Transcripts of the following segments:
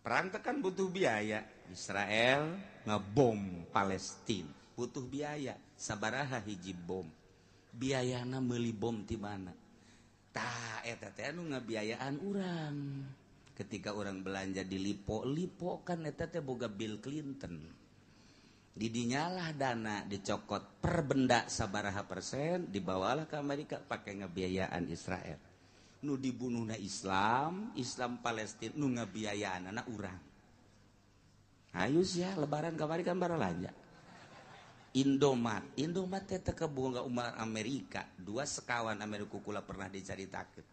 Perang teh kan butuh biaya. Israel ngebom Palestina butuh biaya. Sabaraha hiji bom? Biayana meuli bom ti mana? Tah, eta teh anu ngabiayaan urang. Ketika orang belanja di Lippo, Lippo kan eta teh boga Bill Clinton. Didinyalah dana dicokot per benda sabaraha persen, dibawalah ke Amerika pakai ngebiayaan Israel. Nu dibunuhna Islam, Islam Palestina, nu ngabiayaan anak urang. Ayo ya, Lebaran kamari kan baralanja. Indomaret, Indomaret teh teu kaboga umat Amerika, dua sekawan Amerika kula pernah dicaritakeun.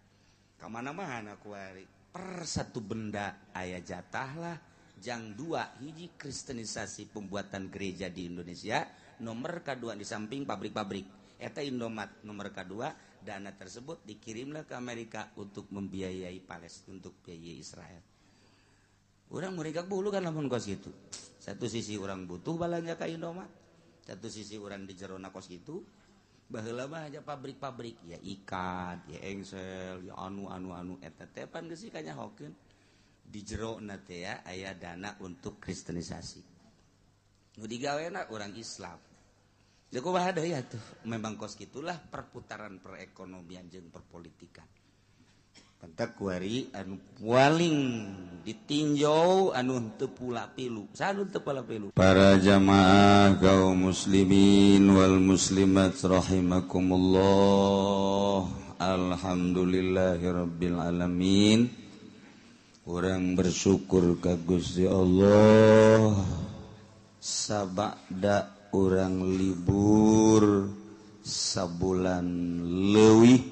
Ka mana-mana kuari. Per satu benda aya jatah lah, jang dua hiji kristenisasi pembuatan gereja di Indonesia, nomor kedua di samping pabrik-pabrik. Eta Indomaret nomor kedua, dana tersebut dikirimlah ke Amerika untuk membiayai Palestina, untuk biayai Israel. Urang mereka bulu kan lamun kos gitu. Satu sisi orang butuh balanja ka Indomaret, satu sisi orang di jerona kos gitu. Baheula mah aja pabrik-pabrik ya ikat, ya engsel, ya anu anu anu eta teh pan geus kanyahokeun. Di jerona teh ya aya dana untuk kristenisasi. Nu digawena orang Islam. Jadi kumaha deui atuh? Memang kos gitulah perputaran perekonomian jeung perpolitikan. Pantak kuari anu paling ditinjau anu teu pula pilu. Saha nu teu pula pilu? Para jamaah kaum muslimin wal muslimat rahimakumullah. Alhamdulillahirabbil alamin. Urang bersyukur ka Gusti Allah sabada urang libur sabulan leuwih,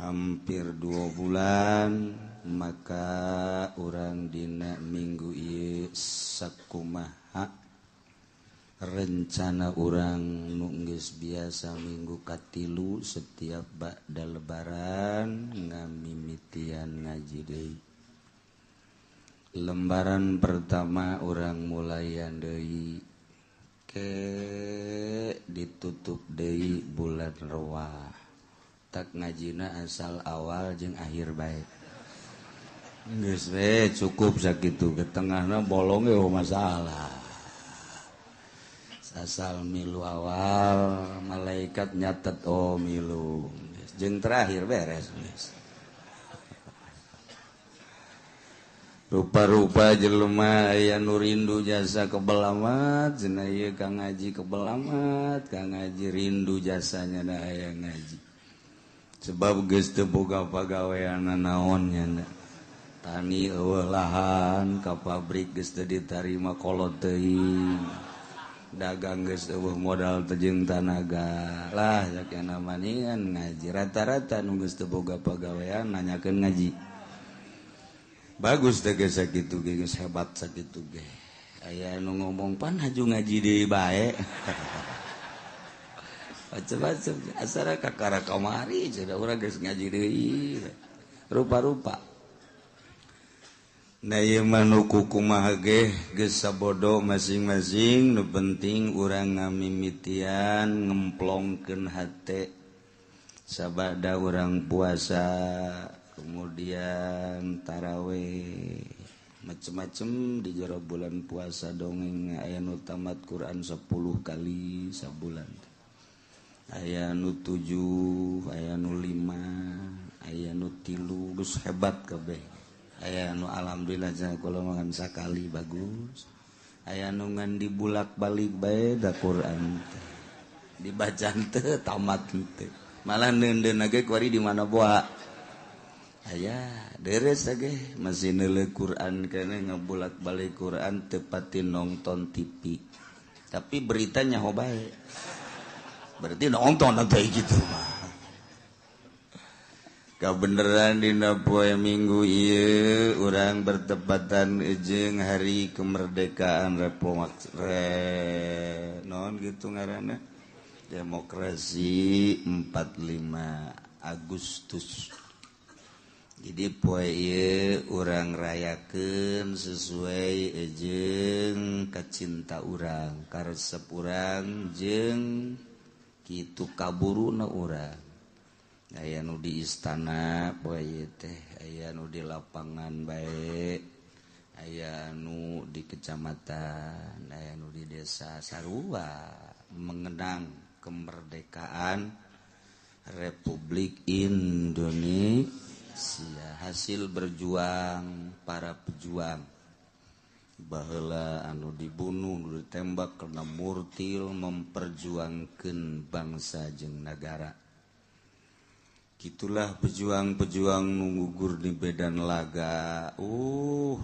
hampir 2 bulan, maka urang dina minggu ieu sakumaha rencana urang nu geus biasa minggu katilu setiap ba'da Lebaran ngamimitian ngaji deui. Lembaran pertama urang mulayan deui ke ditutup deui bulan Rewah. Tak ngajina asal awal jeung akhir bae. Geus we cukup sakitu, ke tengahna bolong ge masalah. Asal milu awal, malaikat nyatet, oh milu. Jeung terakhir beres geus. Rupa-rupa jelema aya nu rindu jasa kebel amat, cenah ieu kang ngaji kebel amat, kang ngaji rindu jasanya da aya ngaji. Sebab geus teu boga pagawean naon nya. Tani eueuh lahan, ka pabrik geus teu ditarima kolot teuing. Dagang geus eueuh modal teh jeung tanaga. Lah sakena maningan ngaji rata-rata nu geus teu boga pagawean nanyakeun ngaji. Bagus teh geus sakitu ge, geus hebat sakitu ge. Aya nu ngomong pan haju ngaji deui bae. Macem-macem asara kakara kamari cenah urang geus ngaji deui. Rupa-rupa. Nah ieu mah nu kumaha ge geus sabodo masing-masing, nu penting urang ngamimitian ngemplongkeun hate sabada urang puasa, kemudian taraweh macem-macem di jero bulan puasa. Dongeng aya nu tamat Quran 10 kali sabulan, aya nu 7, aya nu 5, aya nu 3, geus hebat kabeh. Aya nu alhamdulillah cenah kula mah ngan sakali bagus, aya nu ngan dibulak-balik bae da Quran teh dibaca teu tamat teu, malah neundeun ge kuari di mana boa. Aya deres ge masih neuleuh Quran keneh, ngabulak-balik Quran, teu pati nonton TV tapi beritanya ho bae, berarti nonton atau gitu mah. Kabeneran dina poe Minggu ieu urang bertepatan jeung hari kemerdekaan Republik re, non gitu ngaranna demokrasi 45 Agustus. Jadi poe ieu urang rayakeun sesuai jeung kacinta urang, karesep urang jeung kitu kaburuna urang. Aya nu di istana poe ieu teh, aya nu di lapangan bae, di kecamatan, aya nu di desa sarua mengenang kemerdekaan Republik Indonesia, hasil berjuang para pejuang baheula anu dibunuh, nu ditembak karena murtil memperjuangkeun bangsa jeung nagara. Gitulah pejuang-pejuang nu gugur di medan laga.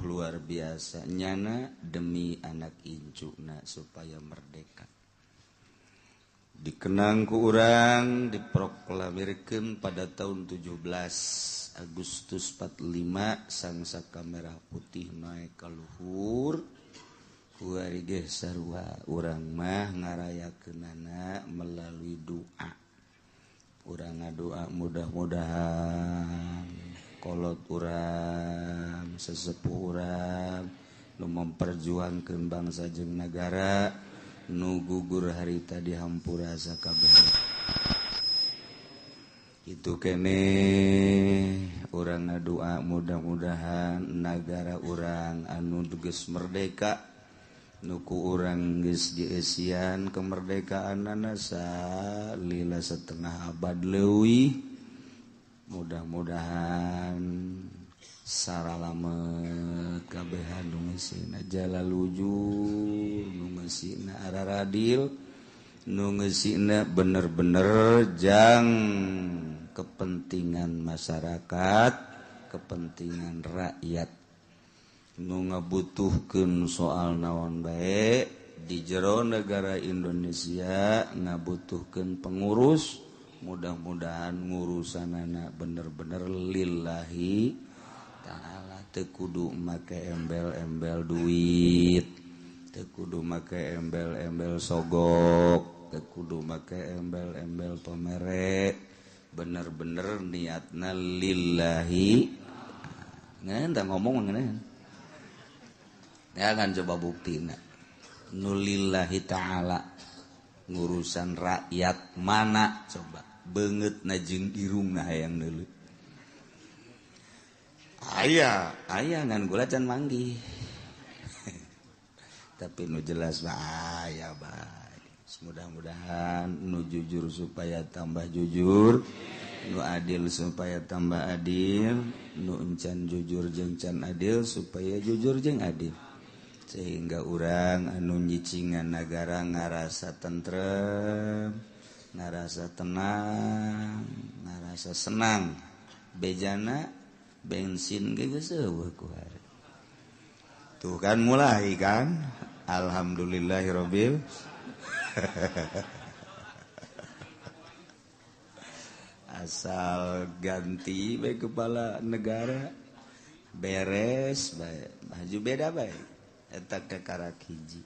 Luar biasa nyana demi anak incuna supaya merdeka. Dikenang ku urang diproklamirkeun pada tahun 17 Agustus 45 sangsaka merah putih naik ka luhur. Kuari ge sarua urang mah ngarayakeunana melalui doa. Urang ngadoa mudah-mudahan kolot urang, sesepuh urang nu memperjuangkeun bangsa jeung nagara nu gugur harita dihampura sakabeh. Itu kene urang ngadoa mudah-mudahan nagara urang anu geus merdeka, nu ku urang geus dieusian kemerdekaanana salila setengah abad leuwih, mudah-mudahan saralamet kabehan nu ngeusina jalalujur, nu ngeusina araradil, nu ngeusina bener-bener jang kepentingan masyarakat, kepentingan rakyat. Nu ngabutuhkeun soal naon bae di jero negara Indonesia ngabutuhkeun pengurus, mudah-mudahan ngurusanana bener-bener lillahi ta'ala, teu kudu make embel-embel duit, teu kudu make embel-embel sogok, teu kudu make embel-embel pamere, bener-bener niatna lillahi. Ngeun tah ngomong ngeun. Ya kan coba buktina nu lillahi ta'ala ngurusan rakyat mana coba beungeutna jeung irungna hayang neuleuh. Aya aya ngan gula can manggih. Tapi nu jelas mah aya bae. Mudah-mudahan nu jujur supaya tambah jujur, nu adil supaya tambah adil, nu encan jujur jeung can adil supaya jujur jeung adil. Sehingga urang anu nyicingan nagara ngarasa tentrem, ngarasa tenang, ngarasa senang. Bejana bensin ge geus eueuh ku hari. Tuh kan mulai kan. Alhamdulillahirabbil. Asal ganti bae kepala negara beres bae, baju beda bae. Eta kakarak hiji.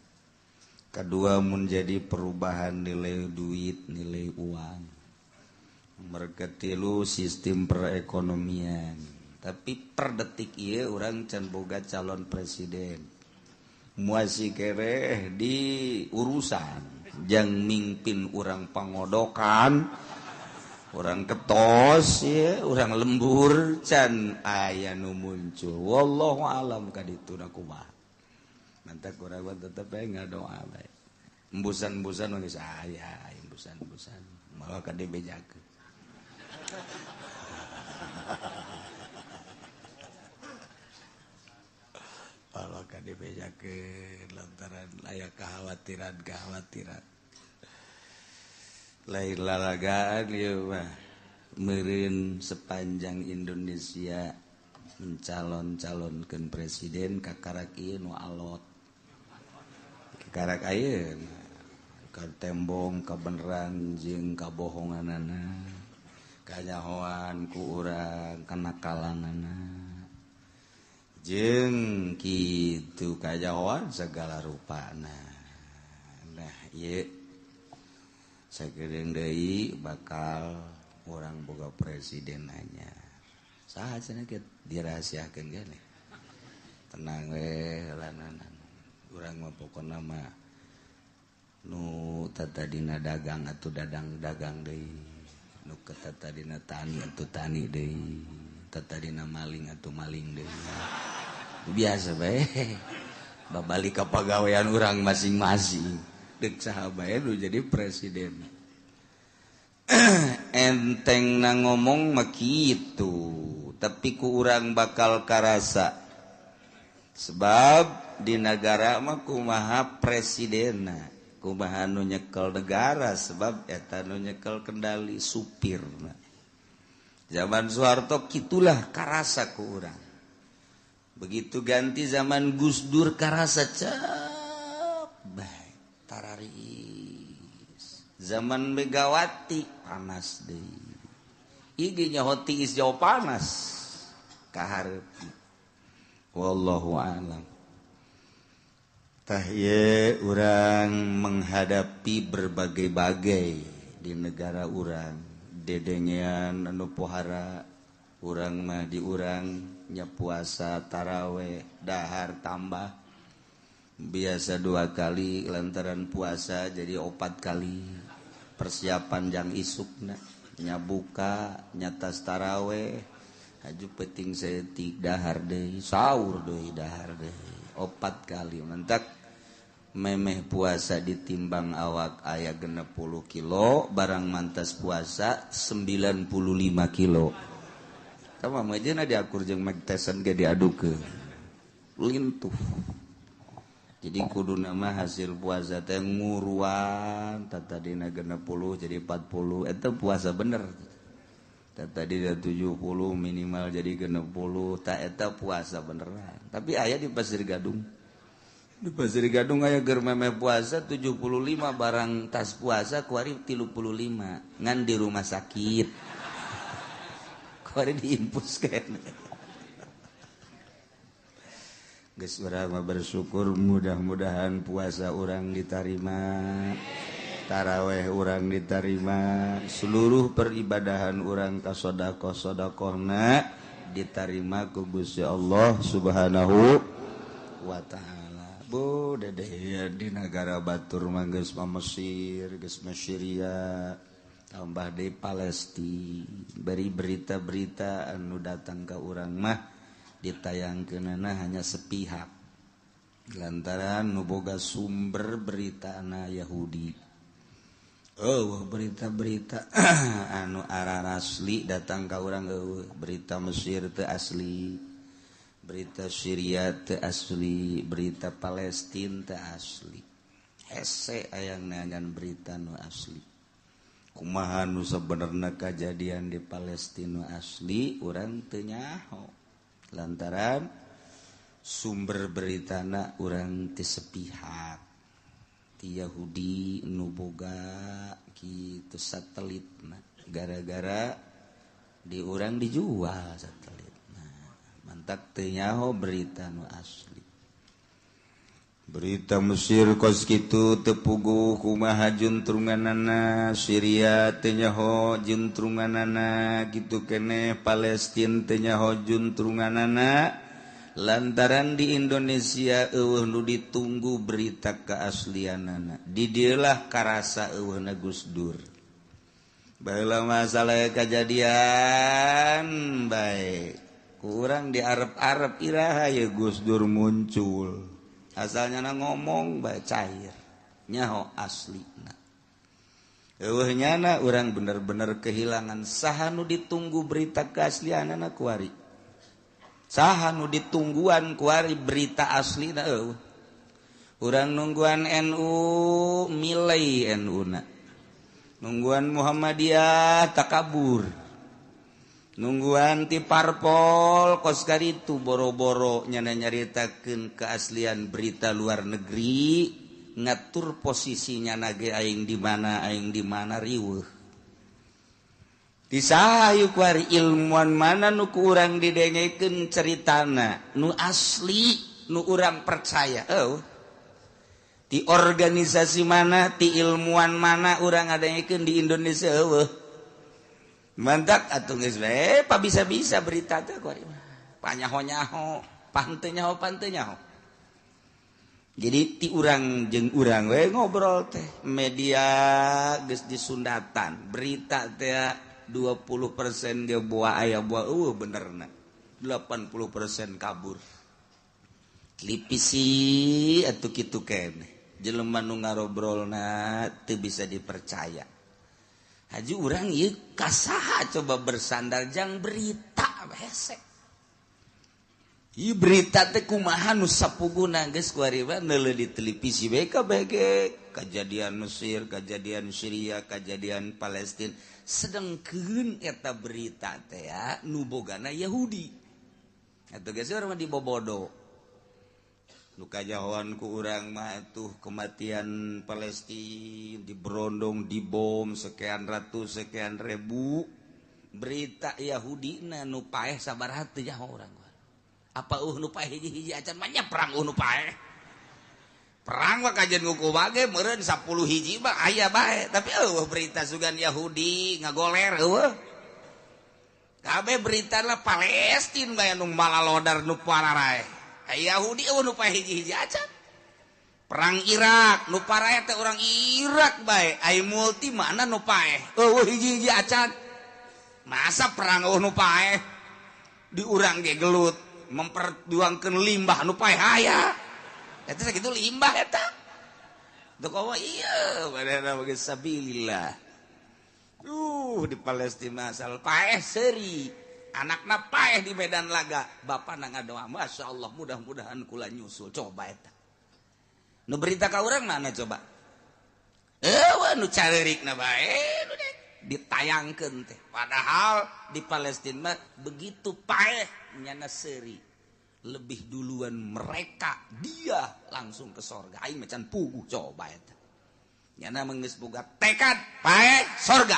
Kedua menjadi perubahan nilai duit, nilai uang. Mereka tilu sistem perekonomian. Tapi per detik ieu urang can boga calon presiden. Muasi kereh di urusan jang mingpin urang pangodokan, urang ketos ya, urang lembur can aya nu muncul. Wallahu alam kadituna kumaha. Mantap kurang tetep bae ngadoa bae. Embusan-embusan geus aya, embusan-embusan malah ka dibejakeun. Malah ka dibejakeun lantaran aya kekhawatiran-kekhawatiran. Lain lalagaan ieu mah meureun sepanjang Indonesia mencalon-calonkeun presiden kakarak ieu nu alot. Kakarak ayeuna ka tembong kabeneran jeung kabohonganana, kanyahoan ku urang kanakalanana, jeung kitu kanyahoan segala rupana. Nah ieu sakedeung deui bakal urang boga presiden anyar. Saha cenah kieu dirahasiakeun geuning. Tenang we heulanan. Urang mah pokona mah nu tatadina dagang atuh dagang dagang deui, nu tatadina tani atuh tani deui, tatadina maling atuh maling deui. Biasa bae. Babalik ka pagawean urang masing-masing. Deuk saha bae nu jadi presiden. Enteng na ngomong mah kitu, tapi ku urang bakal karasa. Sebab di negara mah kumaha presidenna, kumaha nu nyekel negara sebab eta nu nyekel kendali supirna. Zaman Soeharto kitulah karasa ku urang. Begitu ganti zaman Gus Dur karasa cep bae tararis. Zaman Megawati panas deui. Ieu nyaho tiis jauh panas kaharep. Wallahu a'lam. Tah ye urang menghadapi berbagai-bagai di negara urang. Dedengean anu pohara urang mah di urang nya puasa taraweh dahar tambah biasa 2 kali lantaran puasa jadi 4 kali persiapan jang isukna nya buka nya tas taraweh haju penting saeutik dahar deui sahur deui dahar deui 4 kali mentak memeh puasa ditimbang awak aya 60 kilo barang mantas puasa 95 kilo. Sama mah diakur jeung Mike Tyson ge diadukeun lintuh. Jadi kudu nama hasil puasa teh nguruan tadina 60 jadi 40 eta puasa bener. Tadina 70 minimal jadi 60 ta eta puasa beneran. Tapi aya di Pasir Gadung. Di Pasir Gadung aya ger memeh puasa 75 barang tas puasa kuari 35 ngan di rumah sakit. Kuari diimpuskeun. Geus urang mah bersyukur mudah-mudahan puasa urang diterima, taraweh urang diterima, seluruh peribadahan urang ka sedekah-sedekahna diterima ku Gusti Allah Subhanahu wa taala. Bu dedeh di negara batur mah geus mah Mesir, geus mah Syria, tambah deui Palestina, beri berita-berita anu datang ka urang mah ditayangkeunana hanya sepihak lantaran nu boga sumber beritana Yahudi. Eueuh berita-berita anu ararasli datang ka urang eueuh berita Mesir teu asli, berita Syria teu asli, berita Palestina teu asli. Hese aya neangan berita nu asli. Kumaha nu sabenerna kajadian di Palestina asli urang teu nyaho. Lantaran sumber beritana urang ti sepihak ti Yahudi nu boga kitu satelitna gara-gara di urang dijual satelitna mantak teu nyaho berita nu asli. Berita Mesir kos kitu teu puguh kumaha juntrunganana, Syria teu nyaho juntrunganana kitu keneh, Palestina teu nyaho juntrunganana lantaran di Indonesia eueuh nu ditunggu berita keaslianana. Di dieu lah karasa eueuhna Gus Dur. Baheula masalah kajadian bae ku urang di Arab-Arab iraha ye Gus Dur muncul. Asalnya na ngomong bae cair nyaho aslina. Eueuh nyana urang bener-bener kehilangan saha nu ditunggu berita keaslianana kuari. Saha nu ditungguan kuari berita aslina eueuh. Urang nungguan NU milai NU na. Nungguan Muhammadiyah takabur. Nungguan ti parpol kos karitu boro-boro nyana nyaritakeun keaslian berita luar negeri ngatur posisinya nage aing di mana riweuh. Di saha yuk kuari ilmuwan mana nu ku urang didengekeun ceritana nu asli nu urang percaya eueuh. Ti organisasi mana ti ilmuwan mana urang ngadengekeun di Indonesia eueuh. Mantak atuh geus we pa bisa-bisa berita teh kuari mah. Panyaho-nyaho, panteu nyaho panteu nyaho. Jadi ti urang jeung urang we ngobrol teh media geus disundatan, berita teh 20% dia buah aya buah eueuh benerna. 80% kabur. Televisi atuh kitu keneh. Jelema nu ngarobrolna teu bisa dipercaya. Haji urang ieu kasaha coba bersandar jang berita hese. Ieu berita teh kumaha nu sapuguna geus kuari mah neuleuh di televisi bae kabeh kejadian Mesir, kejadian Syria, kejadian Palestina. Sedengkeun eta berita teh ya nu bogana Yahudi. Atuh geus urang mah dibobodo. Nu kajahoan ku urang mah tuh kematian Palestina diberondong dibom sekian ratus sekian ribu. Berita Yahudi na nu paeh sabaraha teu nyaho urang. Apa nu paeh hiji-hiji acan mah nya perang nu paeh. Perang mah kajian nguku bage meureun 10 hiji mah aya bae, tapi eueuh berita sugan Yahudi ngagoler eueuh. Kabeh berita lah Palestina bae nu malalodar nu pararaeh. Yahudi eueuh nu paeh hiji-hiji acan. Perang Irak nu paraeh teh urang Irak bae, ai multi mana nu paeh eueuh hiji-hiji acan. Masa perang eueuh nu paeh di urang ge gelut memperjuangkeun limbah nu paeh aya. Eta sakitu limbah eta. Teu komo ieu badana bagi sabilillah. Di Palestina asal paeh seuri. Anakna paeh di medan laga, bapana ngadoa, Masya Allah mudah-mudahan kula nyusul. Coba eta. Nu berita ka urang mana coba? Eueuh nu careurikna bae nu ditayangkeun teh. Padahal di Palestina mah begitu paeh nyana seuri. Lebih duluan mereka, dia langsung ke sorga. Aing mah can puguh coba eta. Nyana mah geus boga tekad paeh sorga.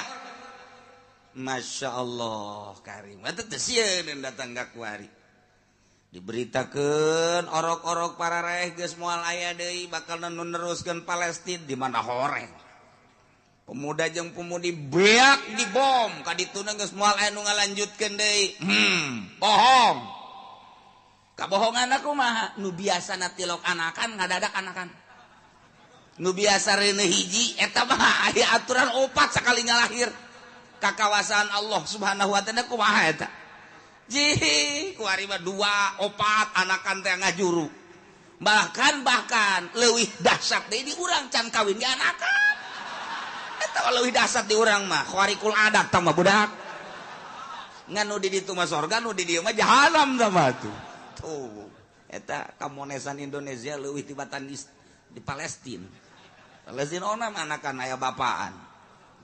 Masya Allah karim. Eta teh sieun datang ka kuari. Diberitakeun orok-orok para raeh geus moal aya deui bakal nu neruskeun Palestina di mana horeng. Pemuda jeung pemudi beak dibom ka dituna geus moal aya nu ngalanjutkeun deui. Bohong. Kabohongan aku mah nu biasana tilok anakan ngadadak anakan. Nu biasa reuneuh hiji eta mah aya aturan opat sakali ngalahir. Kakawasaan Allah Subhanahu wa taala kumaha eta? Jih, kuari mah 2 4 anakan teh ngajuru. Bahkan leuwih dahsyat deui di urang can kawin ge anakan. Eta leuwih dahsyat di urang mah, khawarikul adat tah mah budak. Ngan nu di ditu mah sorga, nu di dieu mah jahanam tah mah tuh. Tuh, eta kamonesan Indonesia leuwih tibatan di Palestina. Palestina onam anakan aya bapaan.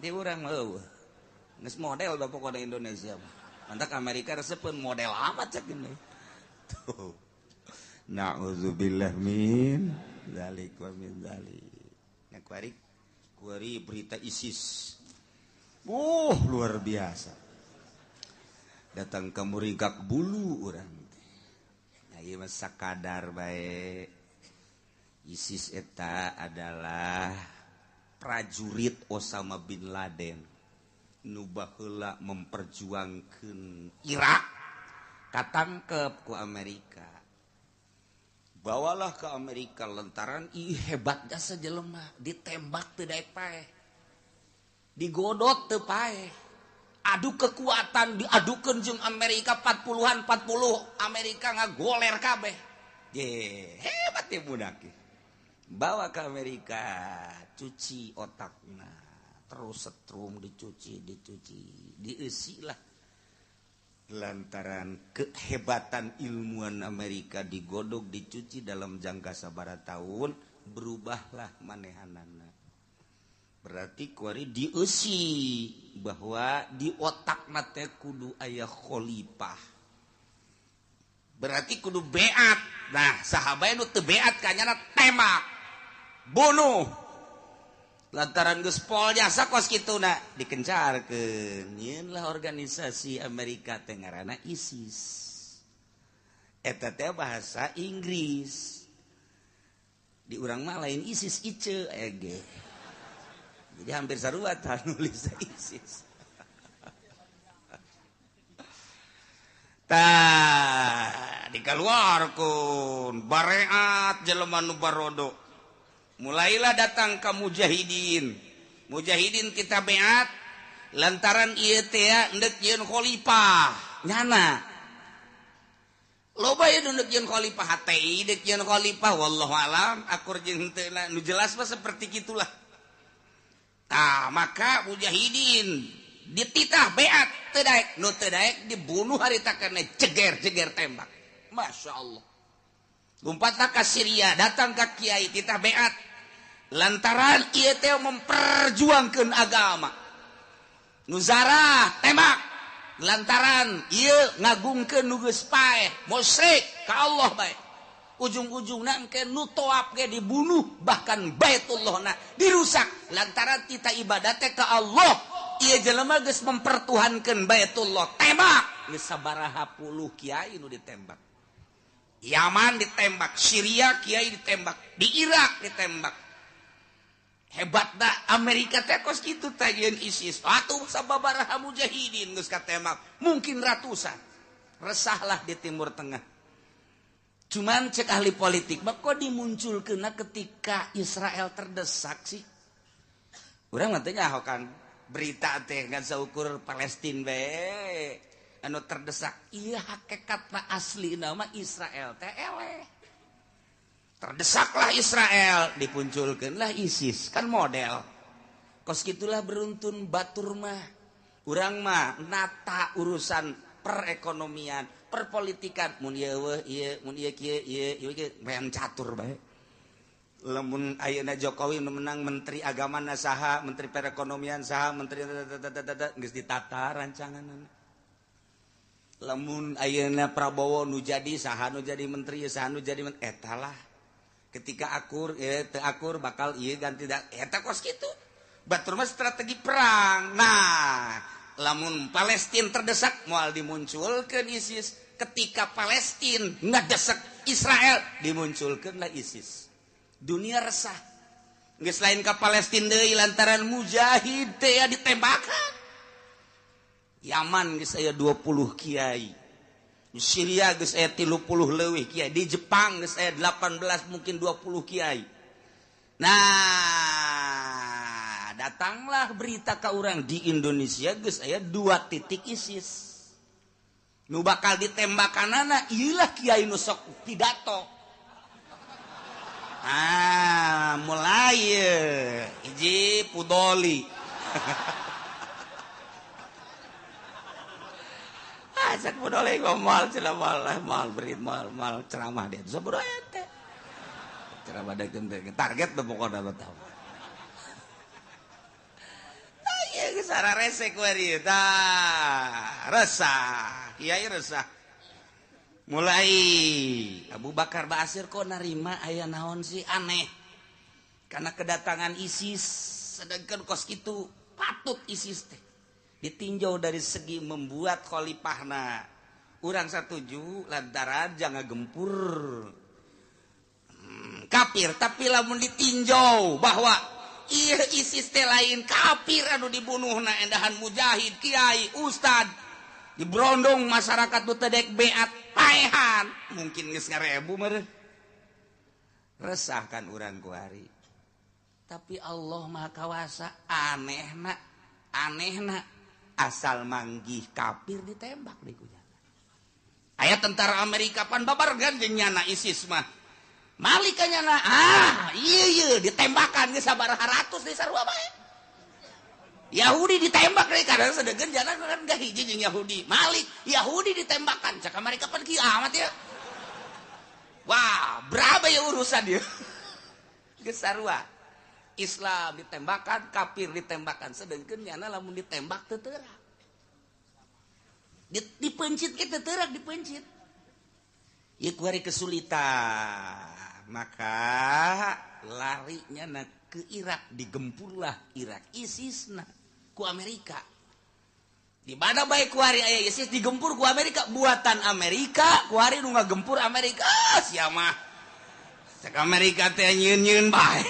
Di urang mah eueuh. Geus model da pokona Indonesia mah. Mantak Amerika resepeun model amat cek gini. Tuh. Na'udzubillah min dzalik wa min dzalik. Nah, kuari berita ISIS. Luar biasa. Datang ke muringkak bulu urang teh. Nah, ieu mah sakadar bae. ISIS eta adalah prajurit Osama bin Laden. Nu baheula memperjuangkeun Irak katangkep ku Amerika. Bawalah ke Amerika lantaran ih hebat jasa jelema, ditembak teu daek paeh. Digodot teu paeh. Adu kekuatan diadukeun jeung Amerika 40-an 40 Amerika ngagoler kabeh. Ye, hebat ya budak. Bawa ke Amerika, cuci otakna. Terus setrum dicuci, dieusi lah. Lantaran kehebatan ilmuwan Amerika digodok, dicuci dalam jangka sabaraha tahun, berubahlah manehanana. Berarti kuari dieusi bahwa di otakna teh kudu aya khalifah. Berarti kudu beat. Nah, sahabat nu teu beat kanyana tembak, bunuh. Lantaran geus pol jasa kos kituna dikencarkeun. Nyeun lah organisasi Amerika teh ngaranna ISIS. Eta teh bahasa Inggris. Di urang mah lain ISIS ice ege. Jadi hampir sarua tah nulis ISIS. Tah dikaluarkeun bareat jelema nu barodo. Mulailah datang ke mujahidin. Mujahidin kita beat lantaran ieu teh endek yeun khalifah nyana. Loba ya nu jeung khalifah HTI dek jeung khalifah wallahu alam akur jeung henteu nu jelas mah seperti gitulah. Tah maka mujahidin dititah beat teu daek nu teu daek dibunuh harita kana jeger-jeger tembak. Masya Allah. Lompatlah ka Syria datang ka kiai titah beat lantaran ieu teh memperjuangkeun agama. Nu zarah tembak lantaran ieu ngagungkeun nu geus paeh musyrik ka Allah bae. Ujung-ujungna engke nu toap ge dibunuh bahkan Baitullahna dirusak lantaran tita ibadah teh ka Allah. Ieu jelema geus mempertuhankeun Baitullah tembak geus sabaraha puluh kiai nu ditembak. Yaman ditembak, Syria kiai ditembak, di Irak ditembak. Hebat dah Amerika teh kos kitu teh jeung ISIS. Atuh sababaraha mujahidin geus katembak, mungkin ratusan. Resahlah di Timur Tengah. Cuman cek ahli politik mah kok dimunculkeunna ketika Israel terdesak sih. Urang mah teh nyaho kan berita teh ngan saukur Palestina bae anu terdesak. Ieu hakikatna aslina mah Israel teh eleh. Terdesaklah Israel, dipunculkeunlah ISIS, kan model. Kos gitulah beruntun batur mah. Urang mah nata urusan perekonomian, perpolitikan, mun ieu weuh ieu, mun ieu kieu ieu, ieu kieu, main catur bae. Lamun ayeuna Jokowi nu menang menteri agama na saha, menteri perekonomian saha, menteri geus ditata rancanganna. Lamun ayeuna Prabowo nu jadi saha nu jadi menteri, saha nu jadi menteri, eta lah. Ketika akur, teu akur bakal ieu ganti da eta kos kitu. Batur mah strategi perang. Nah, lamun Palestina terdesak moal dimunculkeun ISIS. Ketika Palestina ngadesak Israel dimunculkeunlah ISIS. Dunia resah. Geus lain ka Palestina deui lantaran mujahid teh ya ditembakan. Yaman geus aya 20 kiai. Di Syria geus aya 30 leuwih kiai, di Jepang geus aya 18 mungkin 20 kiai. Nah, datanglah berita ka urang di Indonesia geus aya 2 titik ISIS. Nu bakal ditembakanana ieu lah kiai nu sok pidato. Ah, mulai hiji Pudoli. Cek Pudoli moal cenah moal moal berit moal moal ceramah dia. Sabodo teh. Ceramah deuk target teh pokona mah tahu. Tah ieu geus rese ku ieu tah. Resah, kiai resah. Mulai Abu Bakar Ba'asyir kok narima aya naon sih aneh. Karena kedatangan ISIS sedangkan kos kitu patut ISIS teh ditinjau dari segi membuat khalifahna. Urang satuju lantaran jangan gempur kafir, tapi lamun ditinjau bahwa ieu ISIS teh lain kafir anu dibunuhna endahan mujahid, kiai, ustad, dibrondong masyarakat nu teu dek beat paehan, mungkin geus ngarebu meureun. Resah kan urang kuari. Tapi Allah Maha Kawasa, anehna, anehna asal manggih kafir ditembak di ku jalan. Aya tentara Amerika pan babargan jeung nyana ISIS mah. Malik ka nyana, ah ieu ieu ditembakan geus sabaraha ratus di sarua bae. Yahudi ditembak deui kadang sedegeun jana kan gak hiji jeung Yahudi. Malik Yahudi ditembakan cak Amerika pan kieu amat ya. Wah, berapa ya urusan dia. Geus sarua. Islam ditembakan, kafir ditembakan, sedangkan nyana lamun ditembak teu teurak. Dipencit ge teu teurak dipencit. Ieu kuari kesulitan. Maka larinya na ke Irak, digempurlah Irak ISIS na ku Amerika. Di mana bae kuari aya ISIS digempur ku Amerika, buatan Amerika, kuari nu ngagempur Amerika. Ah, sia mah. Cek Amerika teh nyieun-nyieun bae.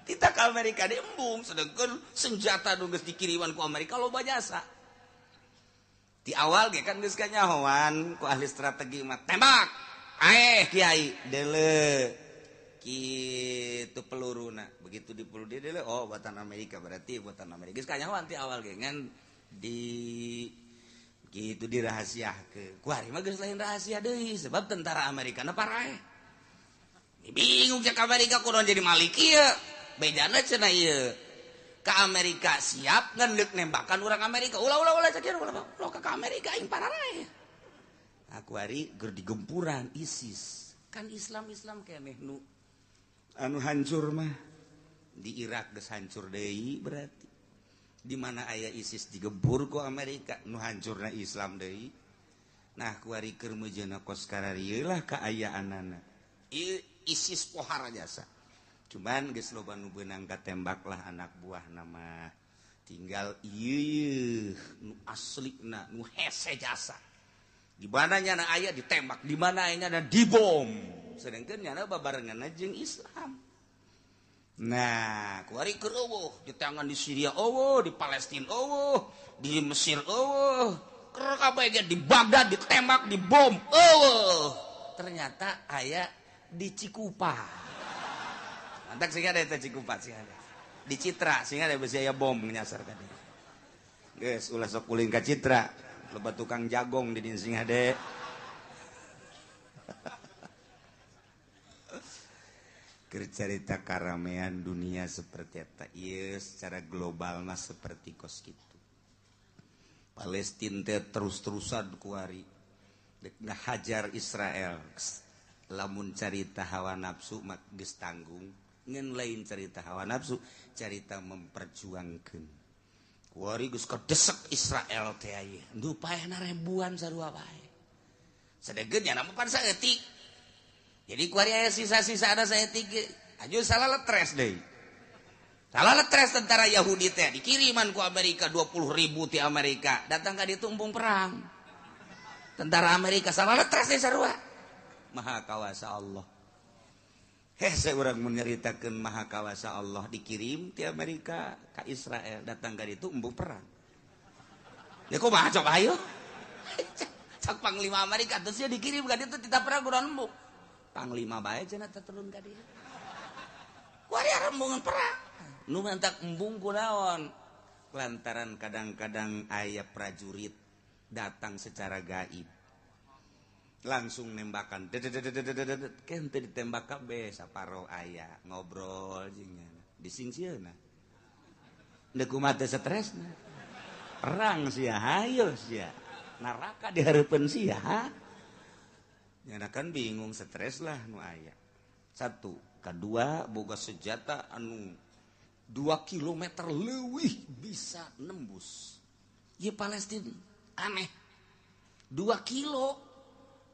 Kita ke Amerika diembung, sedangkan senjata nu geus dikiriman ku Amerika loba jasa. Di awal ge kan geus kanyahoan ku ahli strategi mah tembak. Aeh kiai deuleu kitu peluruna. Begitu dipeluru dia deuleu, oh buatan Amerika berarti buatan Amerika. Geus kanyahoan ti awal ge ngan di Gitu dirahasiakeun. Kuari mah geus lain rahasia deui sebab tentara Amerika na paraeh. Bingung cek Amerika kudu jadi malik ieu. Bejana cenah ieu. Ka Amerika siap ngan deuk nembakan urang Amerika. Ulah ulah ulah cek ulah ulah ka Amerika aing pararaeh. Aku ari keur digempuran ISIS. Kan Islam-Islam keneh nu anu hancur mah. Di Irak geus hancur deui berarti. Di mana aya ISIS digempur ku Amerika nu hancurna Islam deui. Nah kuari keur meujeuhna kos kararieu lah kaayaanana. Ieu ISIS pohara jasa. Cuman geus loba nu beunang katembak lah anak buah nama. Tinggal ieu nu aslina nu hese jasa. Di mana nyana aya ditembak, di mana aya nyana dibom. Sedangkan nyana babarengan jeung Islam. Nah, kuari keur eueuh, di tangan di Syria eueuh, di Palestina eueuh, di Mesir eueuh, keur kabeh ge di Baghdad ditembak, dibom eueuh. Ternyata aya di Cikupa. Mantak sing ada eta Cikupa sing ada. Di Citra sing ada besi aya bom nyasar ka dieu. Geus ulah sok ulin ka Citra, loba tukang jagong di dieu sing hade. Cerita karamean dunia seperti eta ieu secara global mah seperti kos kitu. Palestina teh terus-terusan kuari dek ngahajar Israel. Lamun carita hawa nafsu mah geus tanggung, ngan lain carita hawa nafsu, carita memperjuangkeun. Kuari geus kadesek Israel teh aya. Nu paehna ribuan sarua bae. Sadegeun nya mah pan saeutik. Jadi kuari aya sisa-sisa ada saya tiga, aju salah letres deh. Salah letres tentara Yahudi teh dikiriman ku Amerika 20.000 ti Amerika, datang ka ditu embung perang. Tentara Amerika salah letres deh sarua. Maha kawasa Allah. Hese urang menyeritakeun maha kawasa Allah dikirim ti Amerika ka Israel, datang ka ditu embung perang. Ya kumaha coba ayo. Cak panglima Amerika terus dia dikirim ka ditu tidak perang urang embung. Panglima bae cenah teh turun ka dieu. Kuari rembungan perang. Nu mantak embung kunaon? Lantaran kadang-kadang aya prajurit datang secara gaib. Langsung nembakan. Ken teu ditembak kabeh saparo aya ngobrol jeung nyana. Disingsieuna. Deuk kumaha teh stresna. Perang sia hayo sia. Neraka dihareupeun sia. Nyana kan bingung stres lah nu aya. Satu, kedua boga senjata anu 2 kilometer leuwih bisa nembus. Ieu Palestina aneh. 2 kilo.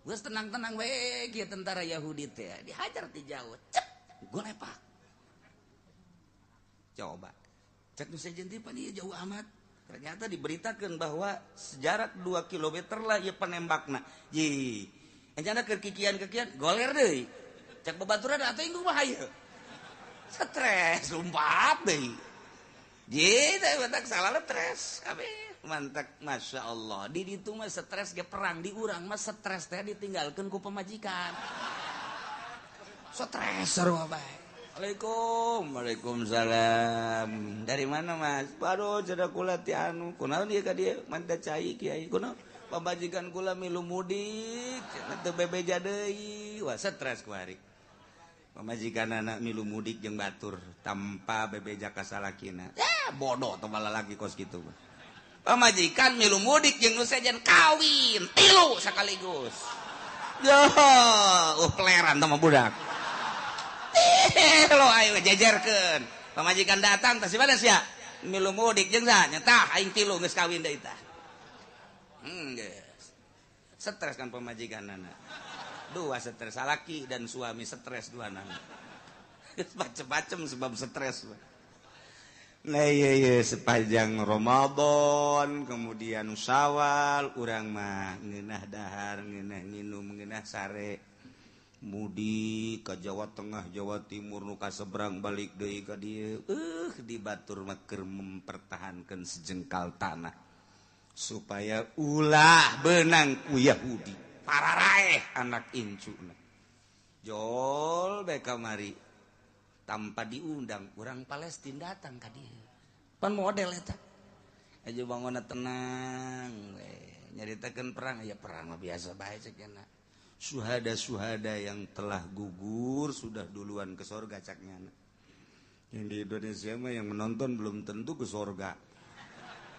Geus tenang-tenang we kieu tentara Yahudi teh dihajar ti jauh. Cep, golepak. Coba. Cek nu sejen teh pan ieu jauh amat. Ternyata diberitakan bahwa sejarak 2 kilometer lah ieu penembakna. Ye. Encana keur kikian-kikian goler deui. Cek babaturan atuh inggung mah hayu. Stres lompat deui. Ye teh mantak salah stres kabeh. Mantak Masya Allah. Di ditu mah stres ge perang, di urang mah stres teh ditinggalkeun ku pamajikan. Stres sarua bae. Waalaikum, waalaikumsalam. Dari mana Mas? Baru cenah kula ti anu. Kunaon ieu ka dieu? Manta cai kiai. Kunaon? Pamajikan kula milu mudik, teu bebeja deui. Wah, stres ku ari. Pamajikan anak milu mudik jeung batur tanpa bebeja ka salakina. Ya, bodoh teh lalaki kos kitu. Pamajikan milu mudik jeung nu sejen kawin tilu sekaligus. Yo, peleran teh mah budak. Lo ayo jejerkeun. Pamajikan datang tah si mana sia? Milu mudik jeung saha? Nya tah aing tilu geus kawin deui tah. Yes. Stres kan pemajikan anak. Dua stres, salaki dan suami stres dua anak. Macem-macem sebab stres. Nah iya, iya, sepanjang Ramadan, kemudian Syawal, urang mah ngeunah dahar, ngeunah nginum, ngeunah sare. Mudik ke Jawa Tengah, Jawa Timur, nu kaseberang balik deui ka dieu. Di batur mah keur mempertahankan sejengkal tanah supaya ulah benang ku Yahudi. Pararaeh anak incuna. Jol bae kamari tanpa diundang orang Palestina datang ka dieu. Pan model eta. Aja bangunna tenang we. Nyaritakeun perang ya perang mah biasa bae cek nyana. Suhada-suhada yang telah gugur sudah duluan ke sorga cak nyana. Yang di Indonesia mah yang menonton belum tentu ke sorga.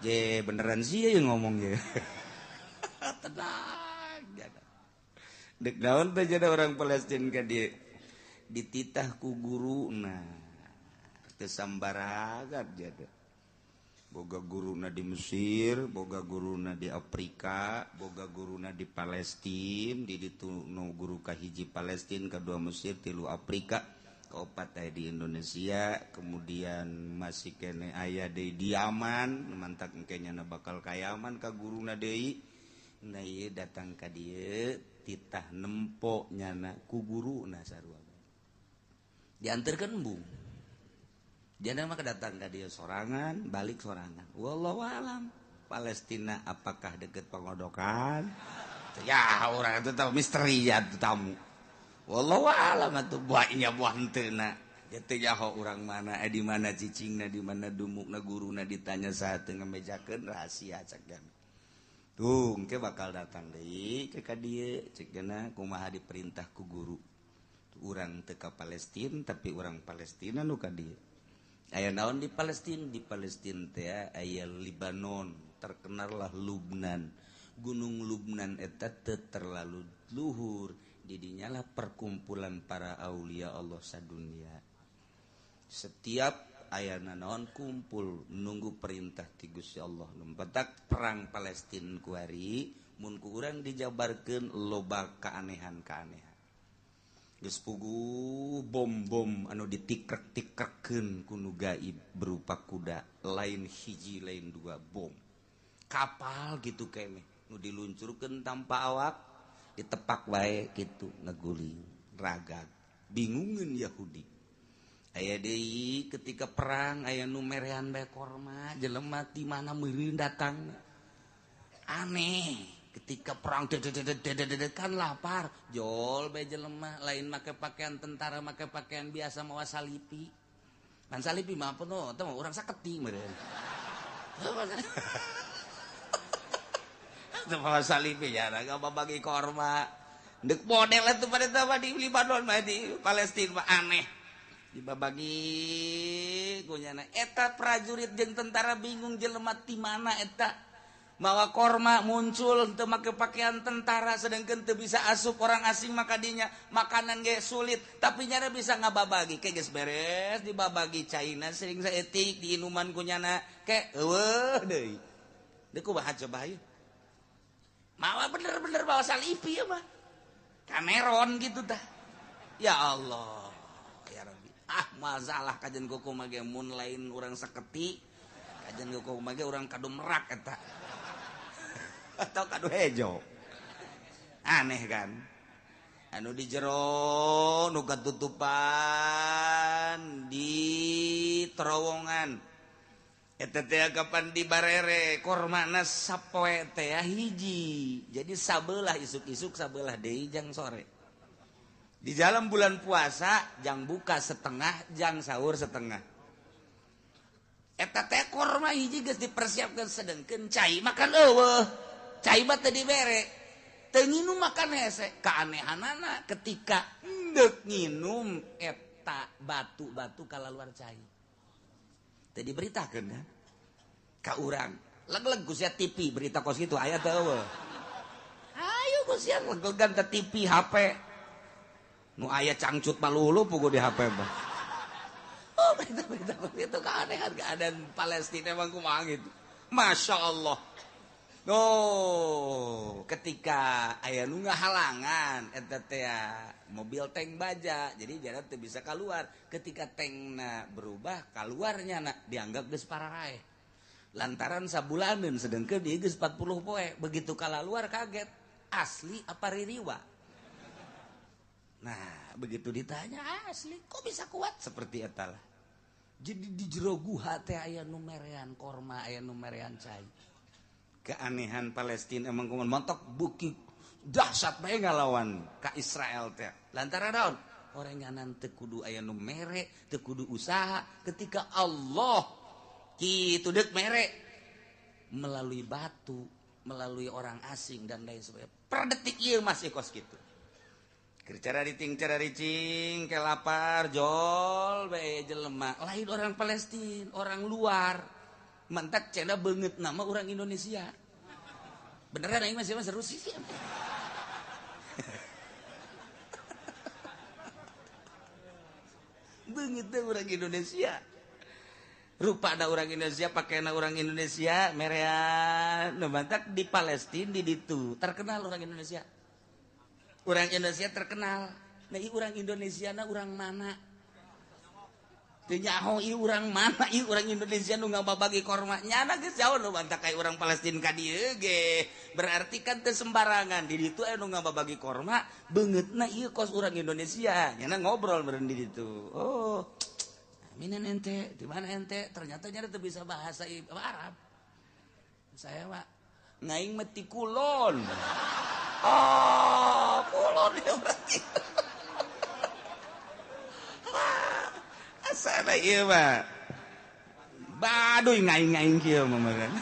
Je beneran sih ya yang ngomongnya. Tenang jada. Dek naon teh jada orang Palestina ka dieu dititah ku guruna. Teu sambaragat jada. Boga guruna di Mesir, boga guruna di Afrika, boga guruna di Palestina, di ditu nu guru kahiji Palestina, kedua Mesir, tilu Afrika, keopat aya di Indonesia, kemudian masih kene aya deui di Yaman, mantak engke nyana bakal ka Yaman ka guruna deui. Nah ieu datang ka dieu titah nempo nyana ku guruna sarua. Dianterkeun embung. Jangan mah datang ke dia sorangan, balik sorangan. Wallahu alam. Palestina apakah deket pengodokan? Ya orang itu tahu misteri ya tamu. Wallahu alam atuh buahnya buah henteu na. Teu nyaho urang mana, di mana cicingna, di mana dumukna guruna ditanya saha teu ngamejakeun rahasia cek jam. Tuh engke bakal datang deui ke ka dieu cek jana kumaha diperintah ku guru. Urang teu ka Palestina tapi urang Palestina nu ka dieu. Aya naon di Palestina? Di Palestina teh aya Libanon, terkenallah Lubnan. Gunung Lubnan eta teu terlalu luhur, didinyalah perkumpulan para aulia Allah sadunia. Setiap aya naon kumpul nunggu perintah ti Gusti Allah. Lumpetak perang Palestina kuari mun ku urang dijabarkeun loba keanehan-keanehan. Geus puguh bom-bom anu ditikrek-tikrekeun ku nu gaib berupa kuda, lain hiji lain dua bom. Kapal gitu keneh nu diluncurkeun tanpa awak, ditepak wae kitu ngeguling, ragag, bingungeun Yahudi. Aya deui ketika perang aya nu merean bae korma, jelema ti mana meureun datang. Aneh. Ketika perang kan lapar jol bae jelema lain make pakaian tentara make pakaian biasa mawa salipi pan salipi mah apa no teh urang saketi meureun teh mawa salipi ya raga babagi korma deuk model atuh pada teh di Libanon mah di Palestina mah aneh dibabagi kunyana eta prajurit jeung tentara bingung jelema ti mana eta mawa korma muncul teu make pakaian tentara sedangkan teu bisa asup orang asing maka dinya makanan ge sulit tapi nyana bisa ngababagi ke geus beres dibabagi caina sering saeutik diinuman ku nyana ke eueuh deui deui kumaha coba hayu mawa bener-bener bawa salipi ya mah Cameron gitu tah ya Allah ya Rabbi ah masalah kajian kuku mah ge mun lain urang saketi kajian kuku mah ge urang kadu merak eta atau kadu hejo aneh kan anu di jero nu katutupan di terowongan eta teh kapan di barere kormana sapoe teh hiji jadi sabelah isuk-isuk sabelah deui jang sore di dalam bulan puasa jang buka setengah jang sahur setengah eta teh korma hiji geus dipersiapkan sedengkeun cai makan eueuh cai mah teu dibere teu nginum makan hese keanehanana ketika endek nginum eta batu-batu kalaluar cai teu diberitakeun kan ka urang leg-leg ku sia TV berita kos kitu aya teu eueuh ayo ku sia leg-legan teh TV HP nu aya cangcut malulu puguh di HP mah. Oh berita-berita itu keanehan keadaan Palestina emang kumaha gitu. Masya Allah. Oh, ketika aya nu ngahalangan eta teh mobil tank baja, jadi jalan teu bisa keluar. Ketika tankna berubah, keluarnya na dianggap geus pararaeh. Lantaran sabulaneun sedengkeun ieu geus 40 poe, begitu kalaluar kaget, asli apa ririwa? Nah, begitu ditanya asli, kok bisa kuat seperti eta lah. Jadi di jero guha teh aya nu merean korma, aya nu merean cai. Keanehan Palestina emang kumaha montok buki dahsyat bae ngalawan ka Israel teh. Lantaran naon? Orenganan teu kudu aya nu mere, teu kudu usaha ketika Allah kitu deuk mere melalui batu. melalui orang asing dan lain sebagainya. Per detik ieu masih kos kitu. Keur carariting cararicing ke lapar jol bae jelema lain orang Palestina, orang luar. Mantak cenah beungeut nama orang Indonesia. Beneran aing masih seru sih. Beungeut teh orang Indonesia. Rupa ada orang Indonesia, pakaian orang Indonesia, merean, nu mantak di Palestina di ditu terkenal orang Indonesia. Orang Indonesia terkenal. Nah, ieu orang Indonesia na orang mana? Teu nyaho ieu urang mana, ieu orang Indonesia nu ngababagi korma. Nyana geus jauh nu mantak ka urang Palestina ka dieu ge. Berarti kan teu sembarangan di ditu aya nu ngababagi korma, beungeutna ieu kos urang Indonesia. Nyana ngobrol meureun di ditu. Oh, minen ente, di mana ente? Ternyata nyana teu bisa bahasa Arab. Saya mah ngaing mah ti kulon. Oh, kulon ya berarti. Asana ieu mah. Baduy ngaing-ngaing kieu mah meureun.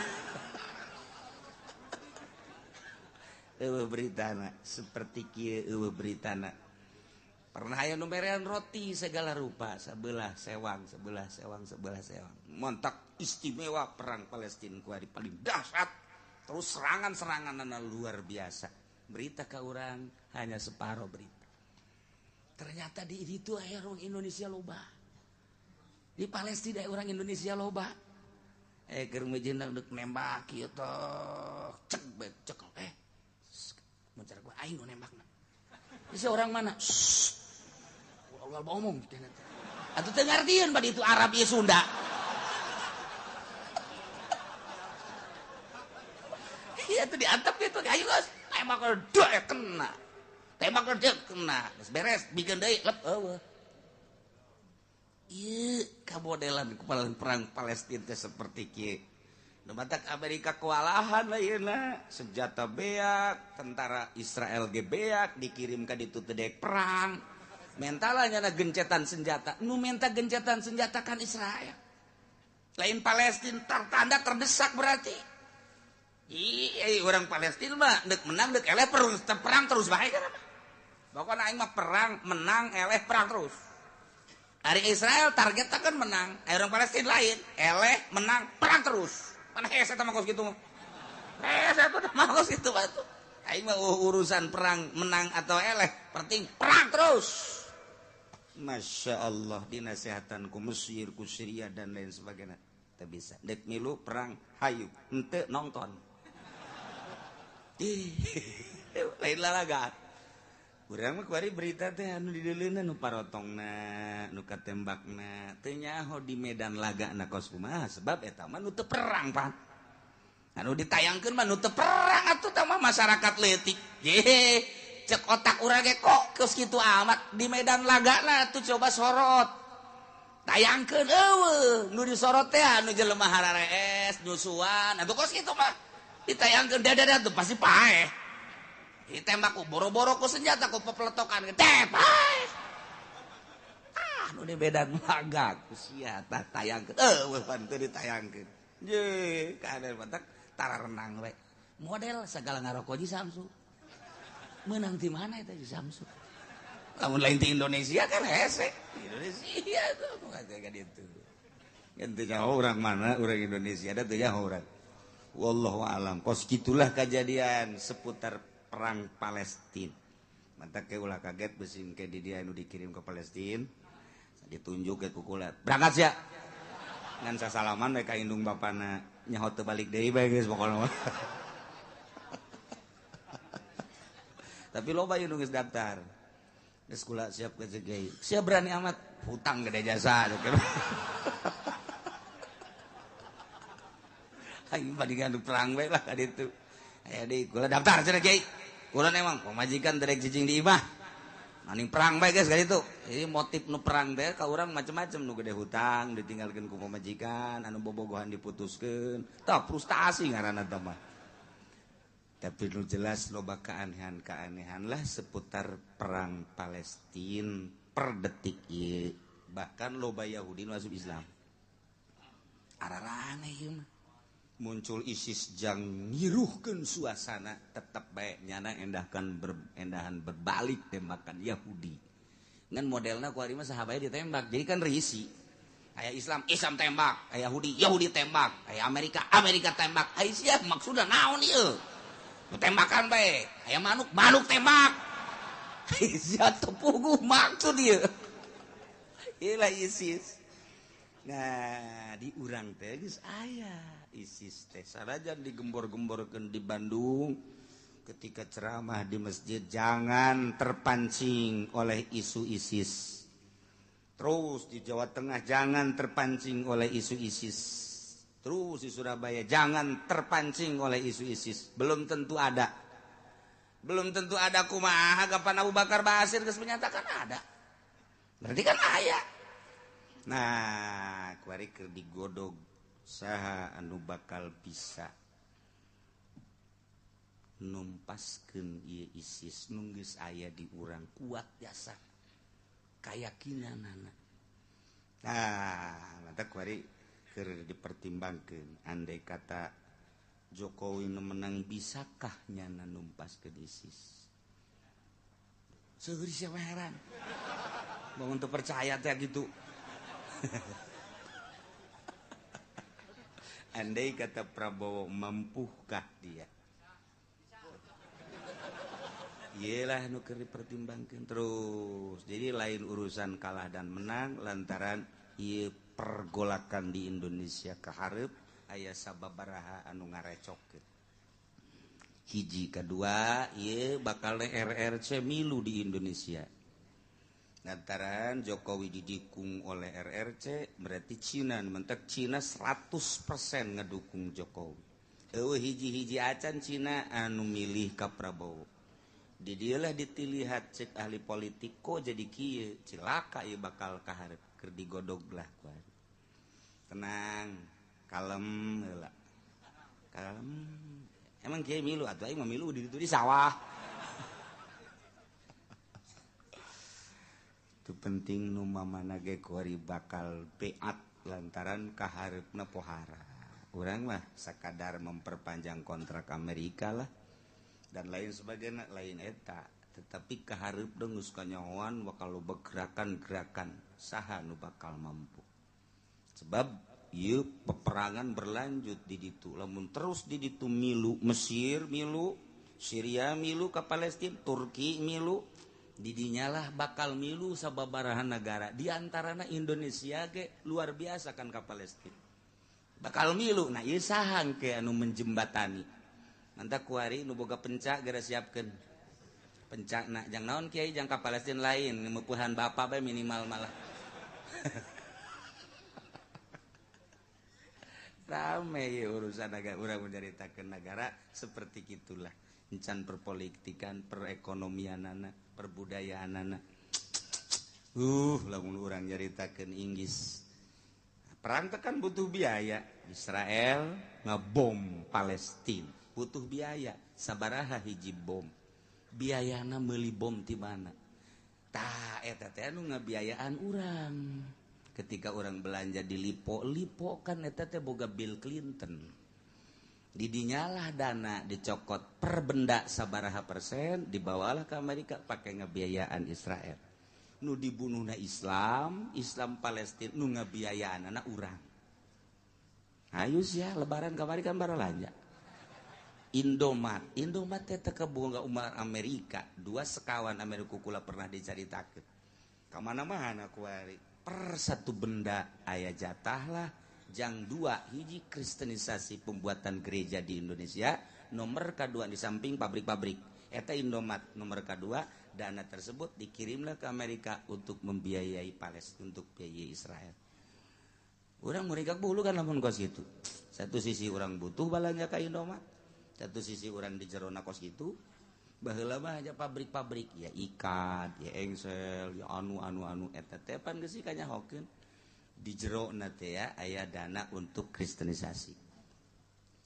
Eueuh beritana seperti kieu eueuh beritana. Pernah aya nu merean roti segala rupa, sebelah sewang, sebelah sewang, sebelah sewang. Montak istimewa perang Palestina ku ari paling dahsyat. Terus serangan-seranganna luar biasa. Berita ka urang hanya separo berita. Ternyata di itu aya orang Indonesia loba. Di Palestina orang Indonesia loba. Keur mejeuna deuk nembak kieu teh. Cek bae cek. Mun cara gua aing nu nembakna. Bisa orang mana? Ulah omong teh. Atuh teu ngartieun bad itu Arab ieu Sunda. Iya tuh diantep gitu, ayo guys, tembak dek kena. Tembak dek kena. Geus beres bikin deui lep eueuh. Ieu kamodelan kepala perang Palestina teh seperti kieu. Nu matak Amerika kewalahan lainna, senjata beak, tentara Israel ge beak dikirim ka ditu teh dek perang. Mentalanya na gencetan senjata. Nu menta gencetan senjata kan Israel. Lain Palestina tertanda terdesak berarti. Iya, orang Palestina mah dek menang dek eleh perang terus bae kan. Pokoknya aing mah perang menang eleh perang terus. Ari Israel targetnya kan menang, orang Palestina lain eleh menang perang terus. Mana hese eta mah kos kitu mah. Hese eta mah kos kitu batu. Aing mah urusan perang menang atau eleh, penting perang terus. Masya Allah dinasehatan ku Mesir, ku Syria dan lain sebagainya. Teu bisa. Dek milu perang hayu, henteu nonton. Ih, lain lalagaan. Urang mah kuari berita teh anu dideuleuna nu parotongna, nu katembakna, teu nyaho di medan lagana kos kumaha sebab eta mah nu teu perang pan. Anu ditayangkeun mah nu teu perang atuh tah mah masyarakat leutik. Ye, cek otak urang ge kok geus kitu amat di medan lagana atuh coba sorot. Tayangkeun eueuh nu disorot teh anu jelema hararees, nyusuan, atuh kos kitu mah. Ditayangkeun dadah tuh pasti paeh. Ditembak ku boro-boro ku senjata ku pepeletokan teh paeh. Ah nu di medan laga ku sia tah tayangkeun. Eueuh pan teu ditayangkeun. Ye, kader batak tara renang we. Model sagala ngaroko ji Samsu. Meunang di mana eta ji Samsu? Lamun lain di Indonesia kan hese. Indonesia tuh kata ka ditu. Kan teu nyaho urang mana, urang Indonesia da teu nyaho urang. Wallahu alam. Kos gitulah kejadian seputar perang Palestina. Mantak ke ulah kaget besing ke di dia nu dikirim ke Palestina. Ditunjuk ke kukulat. Berangkat sia. Ngan sasalaman we ka indung bapana nyaho teu balik deui bae geus pokona. Tapi loba ieu nu geus daftar. Geus kula siap ke kiai. Sia berani amat hutang gede jasa. Aing bandingan perang bae lah ka ditu. Aya deui kula daftar cenah kiai. Kula emang pamajikan derek cicing di imah. Maning perang bae geus ka ditu. Jadi motif nu perang teh ka urang macem-macem nu gede hutang ditinggalkeun ku pamajikan, anu bobogohan diputuskeun. Tah frustasi ngaranna teh mah. Tapi nu jelas loba keanehan-keanehan lah seputar perang Palestina per detik ieu. Bahkan loba Yahudi nu asup Islam. Araraneh ieu mah. Muncul ISIS jang ngiruhkeun suasana tetep bae nyana endahkan endahan berbalik tembakan Yahudi. Ngan modelna ku ari mah saha bae ditembak. Jadi kan risi. Aya Islam, Islam tembak, aya Yahudi, Yahudi tembak, aya Amerika, Amerika tembak. Aya sia maksudna naon ieu? Tembakan bae. Aya manuk, manuk tembak. Sia teu puguh maksud ieu. Ieu lah ISIS. Nah, di urang teh geus aya ISIS teh sanajan digembor-gemborkeun di Bandung ketika ceramah di masjid jangan terpancing oleh isu ISIS. Terus di Jawa Tengah jangan terpancing oleh isu ISIS. Terus di Surabaya jangan terpancing oleh isu ISIS. Belum tentu ada. Belum tentu ada kumaha kapan Abu Bakar Basir geus menyatakan ada. Berarti kan aya. Nah, kuari keur digodog saha anu bakal bisa numpaskeun ieu ISIS nu geus aya di urang kuat jasa kayakinanana. Nah, mata kuari keur dipertimbangkeun andai kata Jokowi nu menang bisakah nyana numpaskeun ISIS? Seueur siapa heran. Bangun teu percaya teh gitu. Andai kata Prabowo mampukah dia? Iyalah nu keur dipertimbangkeun terus. Jadi lain urusan kalah dan menang lantaran ieu pergolakan di Indonesia kahareup aya sababaraha anu ngarecokkeun. Hiji kedua ieu bakal RRC milu di Indonesia. Lantaran Jokowi didukung oleh RRC berarti Cina mentek Cina 100% ngedukung Jokowi. Eueuh hiji-hiji acan Cina anu milih ka Prabowo. Di dieulah ditilihat cek ahli politik kok jadi kieu cilaka ieu bakal kaharep keur digodog lah kuari. Tenang, kalem heula. Kalem. Emang kieu milu atuh aing mah milu di ditu di sawah. Itu penting nu mamana ge kuari bakal beat lantaran kahareupna pohara. Urang mah sakadar memperpanjang kontrak Amerika lah dan lain sebagainya lain eta, tetapi kahareup geus kanyahoan bakal loba gerakan-gerakan saha nu bakal mampu. Sebab ieu peperangan berlanjut di ditu, lamun terus di ditu milu Mesir milu, Syria milu ka Palestina, Turki milu, didinyalah bakal milu sababaraha negara di antarana Indonesia ge luar biasa kan ka Palestina. Bakal milu. Nah ieu saha ke anu menjembatani. Mantap kuari nu boga pencak geura siapkeun. Pencakna jang naon kiai jang ka Palestina lain mepuhan bapak bae minimal malah. Rame ya urusan negara urang menceritakeun negara seperti gitulah. Encan perpolitikan, perekonomianana, perbudayaanana. Lamun urang nyaritakeun Inggris. Perang teh kan butuh biaya. Israel ngebom Palestina, butuh biaya. Sabaraha hiji bom. Biayana meuli bom ti mana? Tah eta teh anu ngabiayaan urang. Ketika orang belanja di Lipo, Lipo kan eta teh boga Bill Clinton. Didinyalah dana dicokot per benda sabaraha persen dibawalah ke Amerika pakai ngebiayaan Israel. Nu dibunuhna Islam, Islam Palestina nu ngebiayaan anak urang. Ayo sia lebaran kamari kan baralanja. Indomat, Indomat teh teu kaboga umat Amerika, dua sekawan Amerika kula pernah dicaritakeun. Ka mana-mana kuari per satu benda aya jatah lah. Jang dua hiji kristenisasi pembuatan gereja di Indonesia, nomor kedua di samping pabrik-pabrik eta Indomat nomor kedua, dana tersebut dikirimlah ke Amerika untuk membiayai Palestina, untuk biayai Israel. Urang murigak bulu kan lamun kos gitu. Satu sisi orang butuh balanja ka Indomat, satu sisi orang di jerona kos gitu. Baheula mah aja pabrik-pabrik ya ikat, ya engsel, ya anu anu anu eta teh pan geus kanyahokeun. Di jero na teh ya aya dana untuk kristenisasi.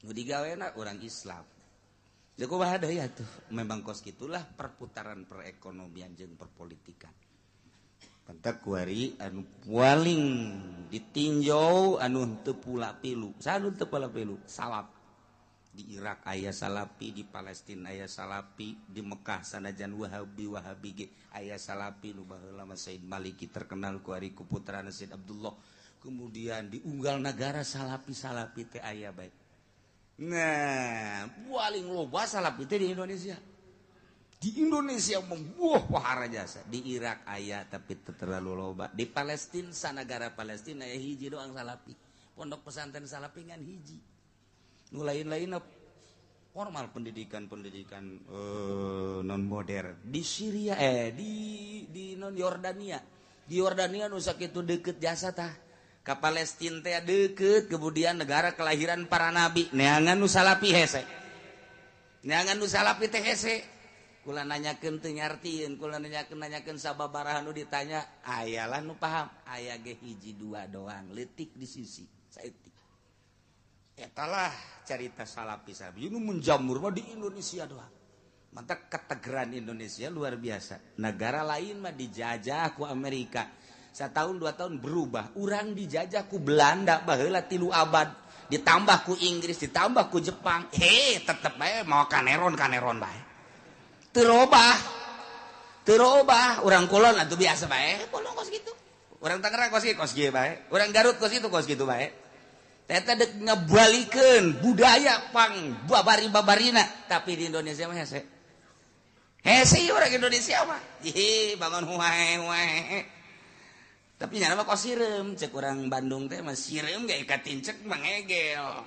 Nu digawena orang Islam. Jadi kumaha deui atuh, memang kos gitulah perputaran perekonomian jeung perpolitikan. Pantak kuari anu paling ditinjau anu teu pula pilu. Saha teu pula pilu? Salaf. Di Irak aya salapi, di Palestina aya salapi, di Mekah sanajan Wahabi Wahabi ge aya salapi nu baheula mah Said Maliki terkenal ku ari ku putrana Said Abdullah. Kemudian di unggal nagara salapi-salapi teh aya bae. Nah, paling loba salapi teh di Indonesia. Di Indonesia membuah wahara jasa. Di Irak aya tapi terlalu loba. Di Palestina sanagara Palestina aya hiji doang salapi. Pondok pesantren salapi ngan hiji. Nu lain-lain formal pendidikan-pendidikan non modern di Syria di non Yordania. Di Yordania nu sakitu deukeut jasa tah. Ka Palestina teh deukeut, kemudian negara kelahiran para nabi. Neangan nu salapi hese. Neangan nu salapi teh hese. Kula nanyakeun teu nyartieun, kula nanyakeun sababaraha nu ditanya, ayalah nu paham, aya ge hiji dua doang, leutik di sisi saeutik. Etalah carita salapi salapi nu menjamur mah di Indonesia doang. Mantap ketegeran Indonesia luar biasa. Negara lain mah dijajah ku Amerika. Setahun dua tahun berubah. Urang dijajah ku Belanda baheula 3 abad. Ditambah ku Inggris, ditambah ku Jepang. Hei, tetep bae mau kaneron bae. Teu robah. Teu robah. Urang kulon atuh biasa bae, bolong kos kitu. Urang Tangerang kos kieu, kos kieu bae. Urang Garut kos kitu, kos kitu bae. Teta dek ngebalikeun budaya pang babari-babarina, tapi di Indonesia mah hese. Hese orang Indonesia mah. Ih, bangun huae-huae. Tapi nyana mah kos sireum, cek urang Bandung teh mah sireum ge katincek mangegel.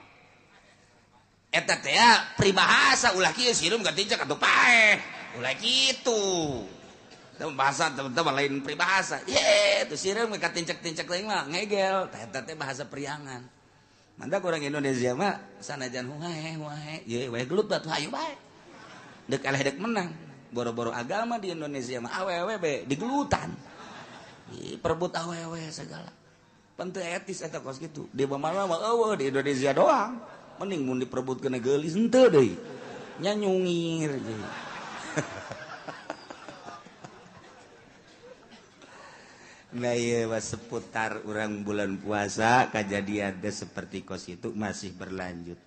Eta teh peribahasa ulah kieu sireum katincek atuh paeh. Ulah kitu. Teu bahasa teman-teman lain peribahasa. Ye, tuh sireum katincek-tincek teuing mah ngegel. Eta teh bahasa priangan. Mantap orang Indonesia mah sanajan huae huae ye we gelut batu hayu bae. Dek eleh dek menang. Boro-boro agama di Indonesia mah awewe be digelutan. Ih, perebut awewe segala. Pan teu etis eta kos kitu. Di mana mah eueuh di Indonesia doang. Mending mun diperebutkeun geulis henteu deui. Nya nyungir deui. Nah iya, seputar orang bulan puasa kejadian seperti kos itu masih berlanjut.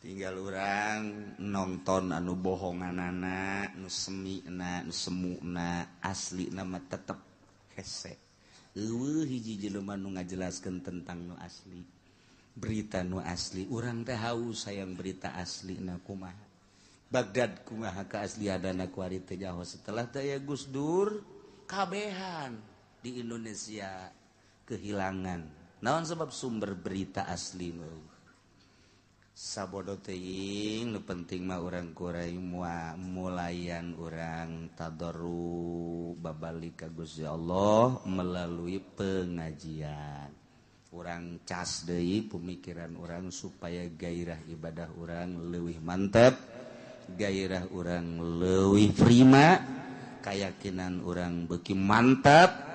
Tinggal orang nonton anu bohonganana, nu semina, nu semuna, asli nama tetep hese. Eueuh hiji jelema nu ngajelaskeun tentang nu asli. Berita nu asli, urang teh haus hayang berita asli na kumaha. Baghdad kumaha kaaslianana kuari teh nyaho setelah teh aya Gus Dur kabehan di Indonesia kehilangan. Naon sebab sumber berita asli nu sabodo teuing nu penting mah urang kurai mulayan urang tadarru babalik ka Gusti Allah melalui pengajian. Urang cas deui pemikiran urang supaya gairah ibadah urang leuwih mantep, gairah urang leuwih prima, keyakinan urang beuki mantap.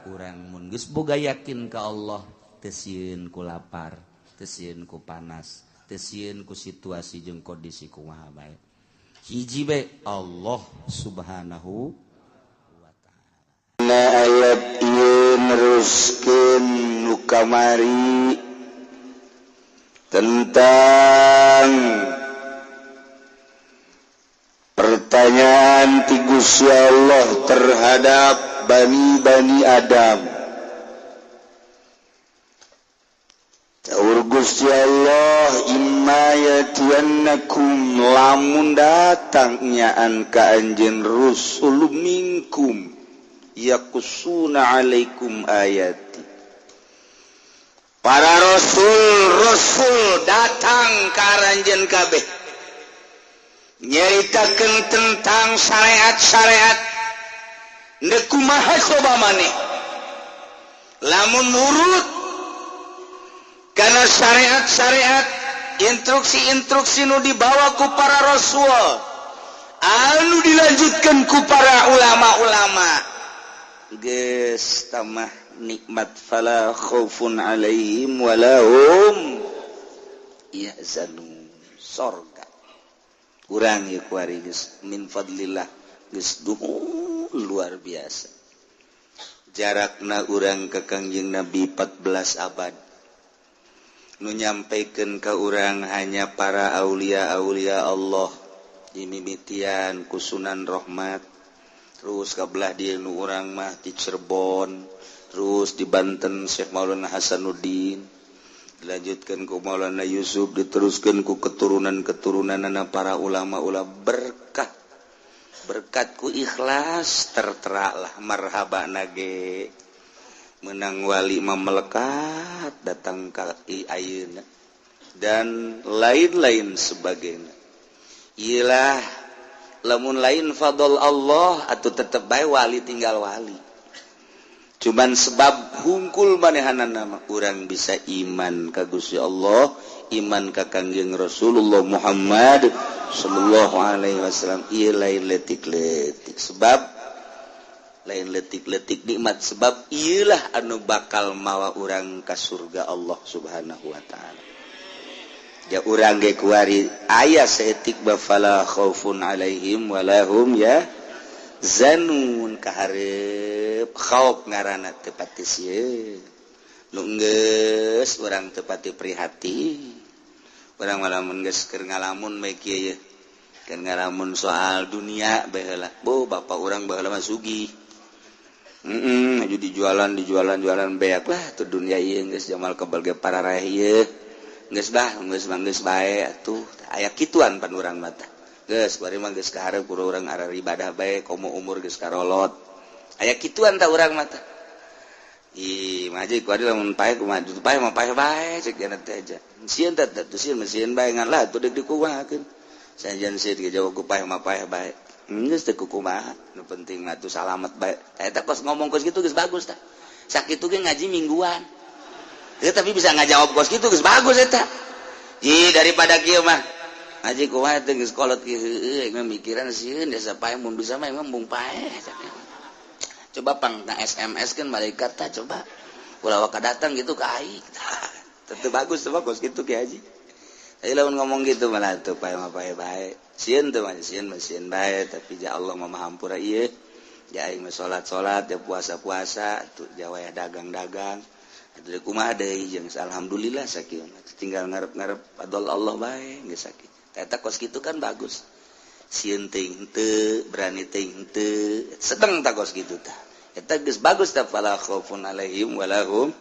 Urang mun geus boga yakin ka Allah teu sieun ku lapar, teu sieun ku panas, teu sieun ku situasi jeung kondisi kumaha bae. Hiji bae Allah Subhanahu wa ta'ala. Na ayat ieu neruskeun nu kamari tentang pertanyaan ti Gusti Allah terhadap bani-bani Adam. Saur Gusti Allah, imma yatiyannakum lamun datang nyaan ka anjeun rusul minkum yaqussuna alaikum ayati. Para rasul-rasul datang ka anjeun kabeh nyaritakeun tentang syariat-syariat. Ndek kumaha coba maneh lamun nurut karena syariat-syariat instruksi-instruksi nu dibawa ku para rasul anu dilanjutkan ku para ulama-ulama geus tamah nikmat fala khaufun alaihim wala hum yahzanun. Sorga urang ieu kuari geus min fadlillah geus duhun luar biasa. Jarakna urang ke Kangjeng Nabi 14 abad. Nu nyampaikan ke urang hanya para aulia-aulia Allah dimimitian ku Sunan Rahmat, terus kabelah dieu nu urang mah di Cirebon, terus di Banten Syekh Maulana Hasanuddin, dilanjutkan ku Maulana Yusuf, diteruskan ku keturunan-keturunanana para ulama-ulama. Berkah berkat ku ikhlas tertera lah marhaba nage menang wali mah melekat datang ka ayeuna dan lain-lain sebagainya. Iyalah, lamun lain fadl Allah atau tetep bae wali tinggal wali. Cuman sebab hungkul manehanana mah urang bisa iman ka Gusti Allah, iman ka Kangjeng Rasulullah Muhammad sallallahu alaihi wasallam. Ieu lain letik-letik sebab lain letik-letik nikmat, sebab iyalah anu bakal mawa urang ka surga Allah Subhanahu wa taala. Ja urang ge kuari aya saeutik ba fala khaufun alaihim walahum ya zanun kaharep khauf ngaranna teu pati sieun. Nu geus urang teu pati prihatin. Urang malah mun geus keur ngalamun bae kieu ye. Keur ngalamun soal dunia bae heula. Bu bapak urang baheula mah sugih. Heeh, dijualan dijualan jualan beak lah tuh dunia ieu geus jamal kebal ge pararaeh ieu. Geus bah, geus mah geus bae atuh. Aya kituan pan urang mah tah. Geus bari mah geus kaharep ku urang arah ibadah bae komo umur geus karolot. Aya kituan tah urang mah tah. Ih, mah ku adi lamun paeh kumaha paeh mah paeh bae cek jana teh aja. Sieun teh teh sieun mah sieun bae ngan lah atuh deuk dikumahakeun. Sajan sieun ge jawab ku paeh mah paeh bae. Geus teu kumaha, nu penting mah atuh salamet bae. Eta kos ngomong kos kitu geus bagus tah. Sakitu ge ngaji mingguan. Ya, tapi bisa ngajawab kos kitu geus bagus eta. Ji daripada kieu mah ngaji kumaha teh geus kolot kieu heueuh mah mikiran sieun desa paeh mun bisa mah emang mung paeh. Coba pang na SMS kan malaikat tah coba. Ulah waka datang gitu ka aing. Tentu bagus tuh kos kitu ki haji. Tapi lamun ngomong gitu malah tuh paeh mah paeh bae. Sieun teh mah sieun mah sieun bae, tapi ja Allah mah maha hampura ieu. Ja aing mah salat-salat, ja puasa-puasa, tuh ja wayah dagang-dagang. Atuh kumaha deui jeung alhamdulillah sakieu mah tinggal ngarep-ngarep fadl Allah bae geus sakieu. Eta kos kitu kan bagus. Sieun teuing henteu, berani teuing henteu, sedeng tah kos kitu tah. Eta geus bagus tah fala khaufun alaihim walahum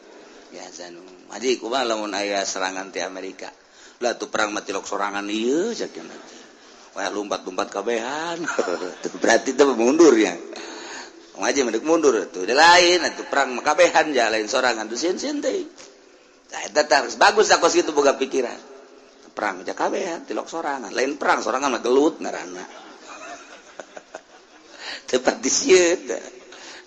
yahzanun. Haji kumaha lamun aya serangan ti Amerika. Lah tuh perang mah tilok sorangan ieu sakieu teh. Wah lompat-lompat kabehan. Berarti teh mundur ya. Ngaji mendek mundur tuh lain atuh perang mah kabehan ja lain sorangan tuh sieun-sieun teh. Tah eta tah bagus tah kos kitu boga pikiran. Perang ja kabehan tilok sorangan, lain perang sorangan mah gelut ngaranna. Teu pati sieun tah.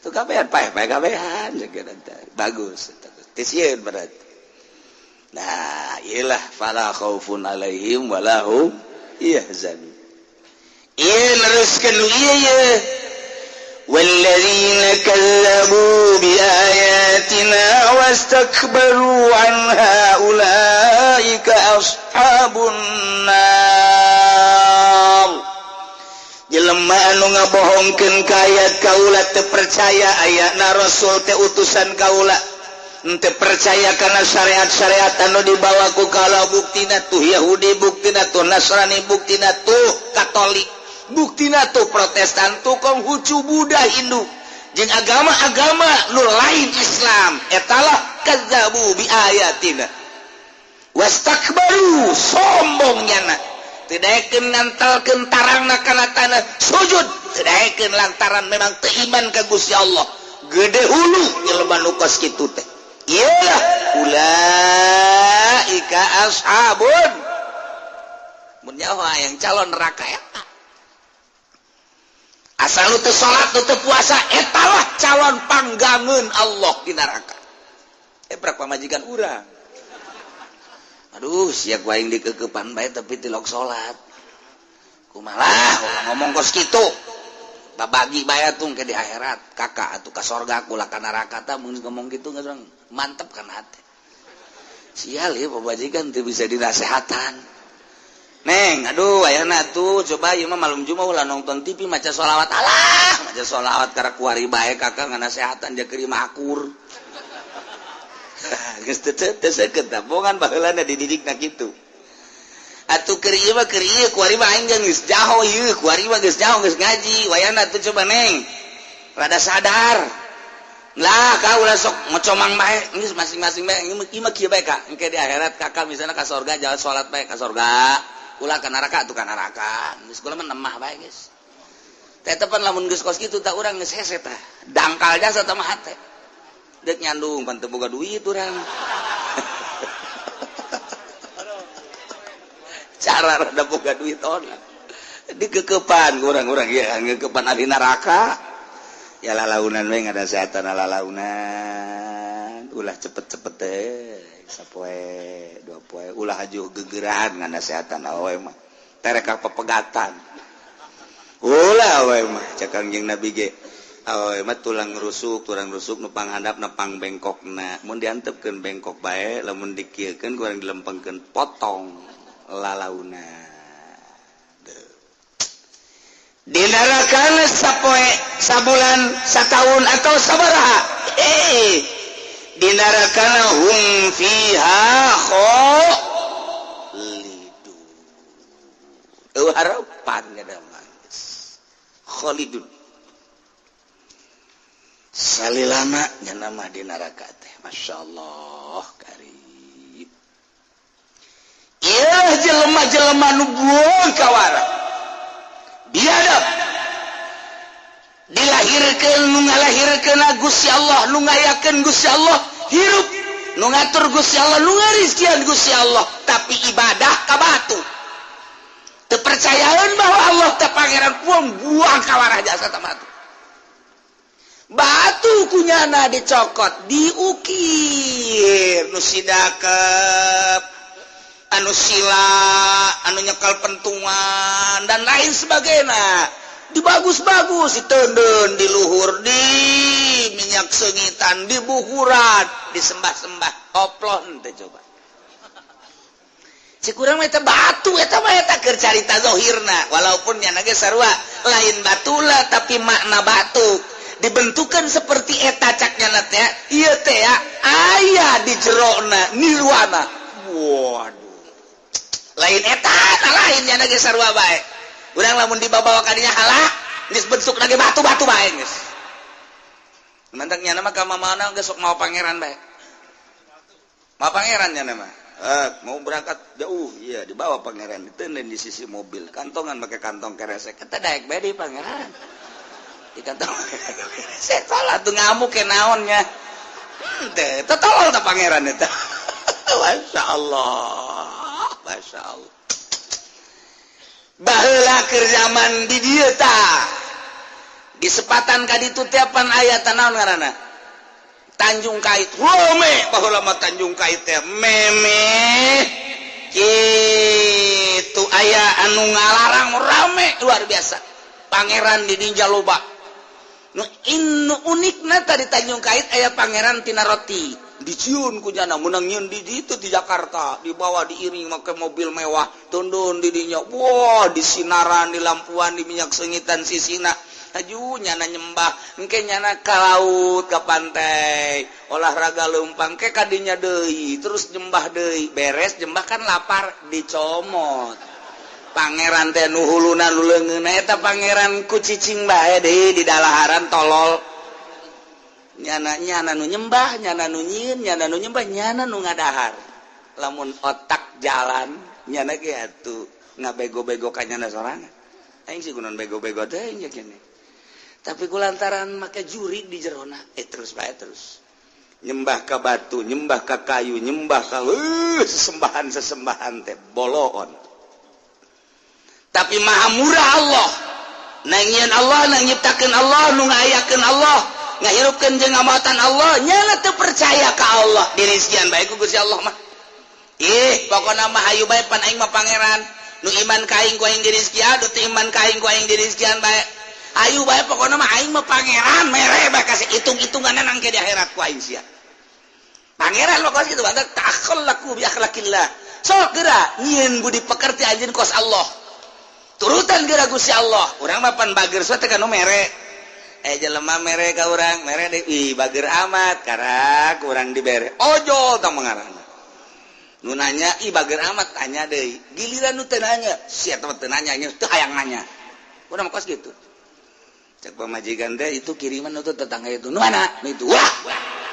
Tuh kabehan paeh-paeh kabehan sakieu teh. Bagus eta teh sieun berarti. Nah, iyalah fala khaufun alaihim walahum yahzanun. Ieu neruskeun nu ieu ye. والذين كذبوا بآياتنا واستكبروا عنها أولئك أصحاب النار. Jelema anu ngabohongkeun ka ayat kaula, teu percaya ayatna Rasul teh utusan kaula, teu percaya kana syariat-syariat anu dibawa ku kaula, buktina tuh Yahudi, buktina tuh Nasrani, buktina tuh Katolik, buktina tuh Protestan, tuh Konghucu, Buddha, Hindu jeung agama-agama nu lain Islam, etalah kazzabu bi ayatina wastakbaru, sombong nyana, teu daekeun nantelkeun tarangna kana tanah sujud, teu daekeun lantaran memang teu iman ka Gusti Allah. Gede hulu jelema nu kos kitu teh, iyalah ulaika ashabun, mun nyawa yang calon neraka eta. Asal nu teu salat, nu teu puasa, etalah calon panggangeun Allah di neraka. Prak pamajikan urang, aduh sia ku aing dikekepan bae tapi tilok salat, kumaha ngomong kos kitu, babagi bae atuh ke di akhirat kakak atuh ka sorga kula ka neraka. Tah mun ngomong kitu geus mantep kan hati. Sial ya pamajikan teu bisa dinasehatan. Neng, aduh ayana tuh coba ieu mah malum jumaah ulah nonton TV maca sholawat. Alah, maca sholawat karena kuari bae kakak nganasehatan dia keur mah akur. Geus teu teu seukeut tah bongan baheulana dididikna kitu. Atuh keur ieu mah keur ieu kuari mah aing geus jaho ieu, kuari mah geus jaho geus ngaji. Wayana tuh coba neng. Rada sadar. Lah kau ulah sok ngocomang bae geus masing-masing bae ieu mah kieu bae ka. Engke di akhirat kakak misalnya ka sorga jalan salat bae ka sorga. Ulah ka neraka tuh ka neraka. Geus kula mah nemah bae geus. Tetepan lamun geus kos kitu tah urang geus hese tah. Dangkal jasa tah mah hate. Deuk nyandung pan teu boga duit urang. Cara rada boga duit ona. Dikekepan urang-urang ieu ngekepan ahli neraka. Ya lalaunan we ngadasehatan lalaunan. Ulah cepet-cepet teh. Sapoe dua poe ulah haju gegerahan nganasehatan awewe mah tereka pepegatan ulah awewe mah cek Kangjeng Nabi ge awewe mah tulang rusuk nu panghandap na pangbengkokna mun diantepkeun bengkok bae lamun dikieukeun kurang dilempengkeun potong lalauna di neraka sapoe sabulan sataun atau sabaraha di neraka hum fiha khalidun. Eueuh harapan kada mah. Khalidun. Salilama nya mah di neraka teh masyaallah karib. Ieu jelema-jelema nu buang kawara. Biadab. Dilahirkeun nu ngalahirkeun Gusti Allah, nu ngayakeun Gusti Allah, hirup nu ngatur Gusti Allah, nu ngarizkian Gusti Allah, tapi ibadah ka batu. Teu percayaeun bahwa Allah teh pangeran buang kawarah jasa ta batu. Batu kunyana dicokot, diukir nu sidakep, anu sila, anu nyekal pentungan dan lain sebagainya. Dibagus-bagus, ditenden, diluhur, di minyak sengitan, dibuhuran, disembah-sembah, oplon teh coba. Cik urang mah eta batu eta mah eta keur carita zahirna, walaupun nya ge sarua lain batula tapi makna batu dibentukan seperti eta cak nyana teh, ieu teh aya di jerona nirwana. Waduh. Lain eta, lain nya ge sarua bae. Urang lamun dibawa ka dinya halak geus bentuk lagi batu-batu bae geus. Mantak nyana mah ka mamana geus sok mau pangeran bae. Mau pangeran nyana mah. Mau berangkat jauh, iya dibawa pangeran ditenden di sisi mobil, kantongan make kantong keresek. Eta daek bae di pangeran. Di kantong keresek salah tuh ngamuk ke naonnya. Teh eta tolol ta pangeran eta. Masyaallah. Masyaallah. Baheula keur zaman di dieu tah. Di sepatan ka ditu teh pan aya naon ngaranna? Tanjung Kait. Rome baheula mah Tanjung Kait teh meme. Kitu aya anu ngalarang rame luar biasa. Pangeran di dinya loba. Nu unikna tadi Tanjung Kait aya pangeran tina roti. Diciun ku nyana meunang nyieun di ditu di Jakarta dibawa diiring make mobil mewah tundun di dinya wah disinaran di lampuan di minyak sengitan sisina aju nyana nyembah engke nyana ka laut ka pantai olahraga leumpang ke ka dinya deui terus nyembah deui beres nyembah kan lapar dicomot pangeran teh nu huluna nu leungeunna eta pangeran ku cicing bae deui di dalaharan tolol nyana nyana nu nyembah nyana nu nyieun nyana nu nyembah nyana nu ngadahar lamun otak jalan nyana ge atuh ngabego-bego ka nyana sorangan aing sih kunaon bego-bego teh nya kene tapi kulantaran make juri di jerona terus bae terus nyembah ka batu nyembah ka kayu nyembah ka sesembahan-sesembahan teh boloon tapi maha murah Allah nangieun Allah nang nyiptakeun Allah nu ngayakeun Allah ngahirupkeun jeung ngamatan Allah nyana teu percaya ka Allah dirizkian bae ku Gusti Allah mah ih pokona mah hayu bae pan aing mah pangeran nu iman ka aing ku aing dirizkian nu teu iman ka aing ku aing dirizkian bae hayu bae pokona mah aing mah pangeran mere bae kasih hitung-hitunganna nangke di akhirat ku aing sia pangeran mah kitu bae ta'akhallaqu bi akhlaqillah Sok geura nyieun budi pekerti anjeun kos Allah. Turutan geura Gusti Allah. Urang mah pan bager teh kan nu mere. Jelema mere ka urang, mere deui, ih bager amat karak urang dibere. Ojol tah mengarana. Nu nanya ih bager amat tanya deui. Giliran nu teu nanya, sia teh teu nanya nya teu hayang nanya. Urang mah kos gitu. Cek pamajikan teh itu kiriman itu tetangga itu. Nu mana? Nu itu. Wah,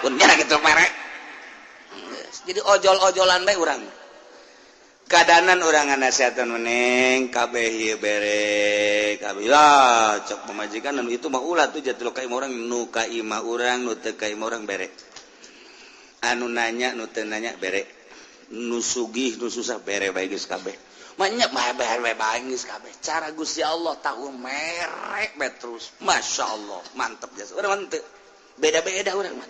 pun nyara gitu mere. Jadi ojol-ojolan bae urang. Kadanan urang ngasihatan meneng kabeh ieu bere kabeh lah cek pamajikan nu itu mah ulah tuh jatuh ka imah urang nu ka imah urang nu teu ka imah urang bere. Anu nanya nu teu nanya bere. Nu sugih nu susah bere bae geus kabeh. Manya bae bae geus kabeh. Cara Gusti Allah tahu merek bae terus. Masya Allah, mantep jasa. Urang mah teu. Beda-beda urang mah.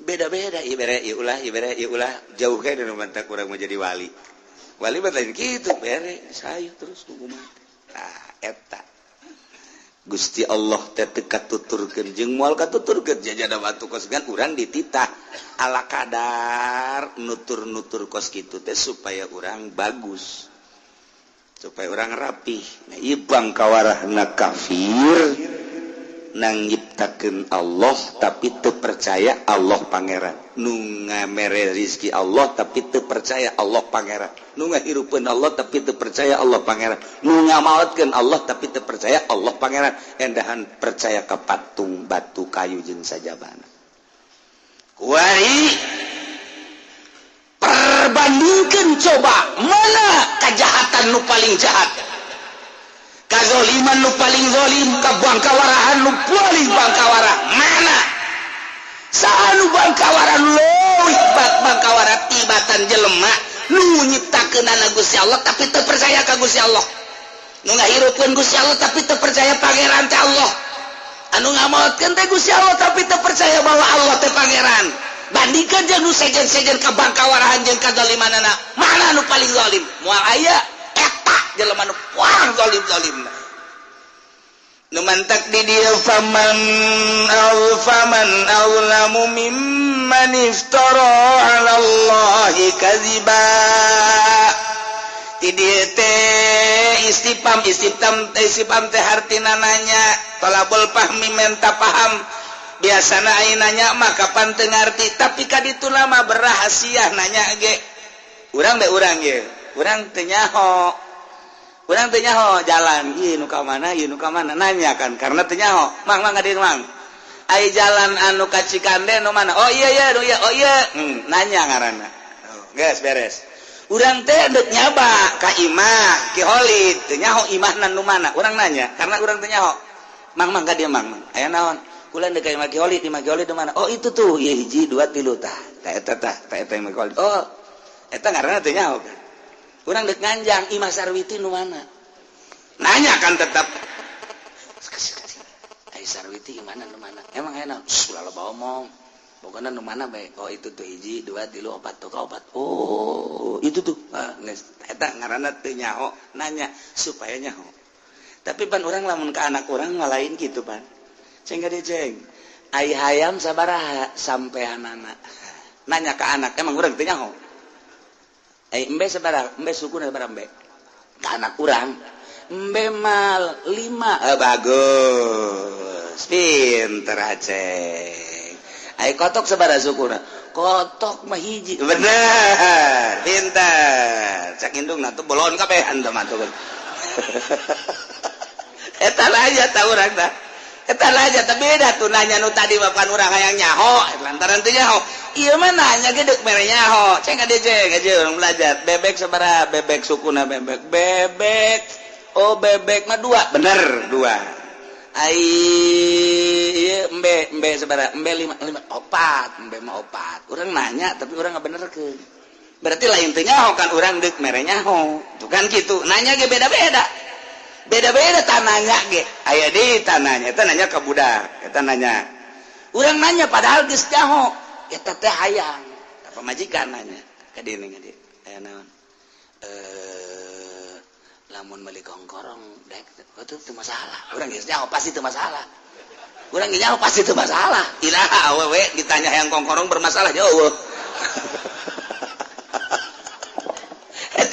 Beda-beda ieu bere ieu ulah ieu bere ieu ulah jauh kae nu mantak urang mah jadi wali. Wali mah lain kitu bere sayu terus tunggu mati. Tah eta Gusti Allah teh teu katuturkeun jeung moal katuturkeun jajada batu kos gan urang dititah ala kadar nutur-nutur kos kitu teh supaya urang bagus supaya urang rapih. Nah ieu bangkawarahna kafir nang nyiptakeun Allah tapi teu percaya Allah pangeran, nu ngamere rizki Allah tapi teu percaya Allah pangeran, nu ngahirupeun Allah tapi teu percaya Allah pangeran, nu ngamaotkeun Allah tapi teu percaya Allah pangeran, endahan percaya ka patung batu kayu jeung sajabana. Kuari perbandingkeun coba mana kejahatan nu paling jahat, kazoliman nu paling zolim, kabangkawarahan nu paling bangkawara, mana saha nu bangkawara leuwih bangkawara tibatan jelema nu nyiptakeunana Gusti Allah tapi teu percaya ka Gusti Allah, nu ngahirupkeun Gusti Allah tapi teu percaya pangeran teh Allah, anu ngamaotkeun teh Gusti Allah tapi teu percaya bahwa Allah teh pangeran. Bandingkeun jeung nu sejen-sejen kabangkawarahan jeung kazolimanana, mana nu paling zalim? Moal aya eta jelema nu paling zalim-zalimna. Nu mantak di dieu faman aw faman awlamu mimman iftara 'ala Allahi kadziba. Di dieu teh istifham istifham istifham teh hartina nanya, talabul fahmi menta paham. Biasana aya nanya mah kapan teu ngarti, tapi ka ditu mah berrahasia nanya ge. Urang bae urang ge, urang teu nyaho. Urang teu nyaho jalan, ieu nu ka mana, ieu nu ka mana, nanya kan karena teu nyaho. Mang mang ka dieu mang. Ai jalan anu ka Cikande nu mana? Oh iya iya, nu iya, oh iya. Nanya ngaranna. Oh, geus beres. Urang teh deuk nyaba ka imah Ki Holid, teu nyaho imahna nu mana. Urang nanya karena urang teu nyaho. Mang mang ka dieu mang, mang. Aya naon? Kula deuk ka imah Ki Holid, imah Ki Holid nu mana? Oh itu tuh, ieu hiji, dua, tilu tah. Tah eta tah, tah eta imah Ki Holid. Oh, eta ngaranna teu nyaho kan. Urang deuk nganjang imah Sarwiti nu mana? Nanya kan tetap. Ai Sarwiti imahna nu mana? Emang aya naon? Ulah loba omong. Pokoknya nu mana bae. Oh itu tuh hiji, dua, tilu, opat tuh, opat. Oh, itu tuh. Ah, geus eta ngaranna teu nyaho, nanya supaya nyaho. Tapi pan urang lamun ka anak urang mah lain kitu pan. Ceng ka dieu ceng. Ai hayam sabaraha sampeanana. Nanya ka anak, emang urang teu nyaho. Ai embe sabaraha? Embe sukuna sabaraha embe? Ka anak urang. Embe mal 5. Bagus. Pinter aceng. Ai kotok sabaraha sukuna? Kotok mah hiji. Bener, pinter. Cak indungna tuh bolon kabehan teh mah tuh. Eta nanya tah urang tah. Eta nanya teh beda tuh nanya nu tadi mah pan urang hayang nyaho, lantaran teu nyaho. Ieu mah nanya ge deuk mere nyaho. Ceng ka dieu ceng, aja urang belajar. Bebek sabaraha? Bebek sukuna bebek. Bebek. Oh bebek mah 2. Bener, 2. Ai ieu embe, embe sabaraha? Embe 5, 5, 4, embe mah 4. Urang nanya tapi urang ngabenerkeun. Berarti lain teu nyaho kan urang deuk mere nyaho. Tuh kan kitu. Nanya ge beda-beda. Beda-beda tananya ge. Aya deui tananya, eta nanya ka budak, eta nanya. Urang nanya padahal geus nyaho. Eta teh hayang. Ka pamajikan nanya. Ka dieu ka dieu. Aya naon? Lamun meuli kongkorong dek, oh, itu teu masalah. Urang geus nyaho pasti teu masalah. Urang geus nyaho pasti teu masalah. Iraha awewe ditanya hayang kongkorong bermasalah jauh.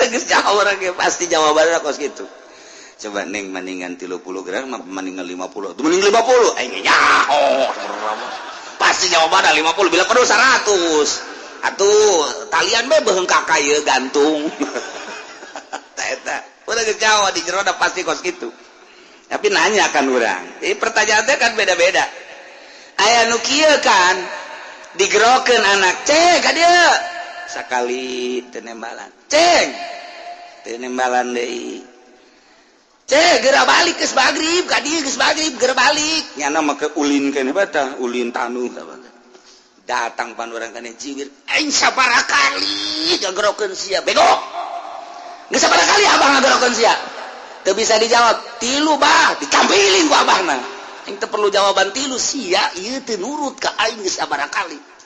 Geus jauh urang ge pasti jawabanna kos kitu. Coba neng mendingan 30 gram mendingan 50. Tuh mending 50. Aing nyaho. Pasti jawabanna 50 bila perlu 100. Atuh talian bae beuheung ka ieu gantung. Tah eta. Urang geus jauh di jero pasti kos kitu. Tapi nanya kan urang. Jadi pertanyaannya kan beda-beda. Aya nu kieu kan digerokeun anak ceng ka dieu. Sakali teu nembalan. Ceng. Teu nembalan deui. Ceng geura balik geus magrib ka dieu geus magrib geura balik. Nyana mah ke ulin keneh batah, ulin tanuh datang pan urang kana jiwir. Aing sabaraha kali ngagerokeun sia bego. Geus sabaraha kali abah ngagerokeun sia. Teu bisa dijawab. Tilu bah ditampiling ku abahna. Aing teu perlu jawaban tilu sia ieu teu nurut ka aing geus sabaraha kali.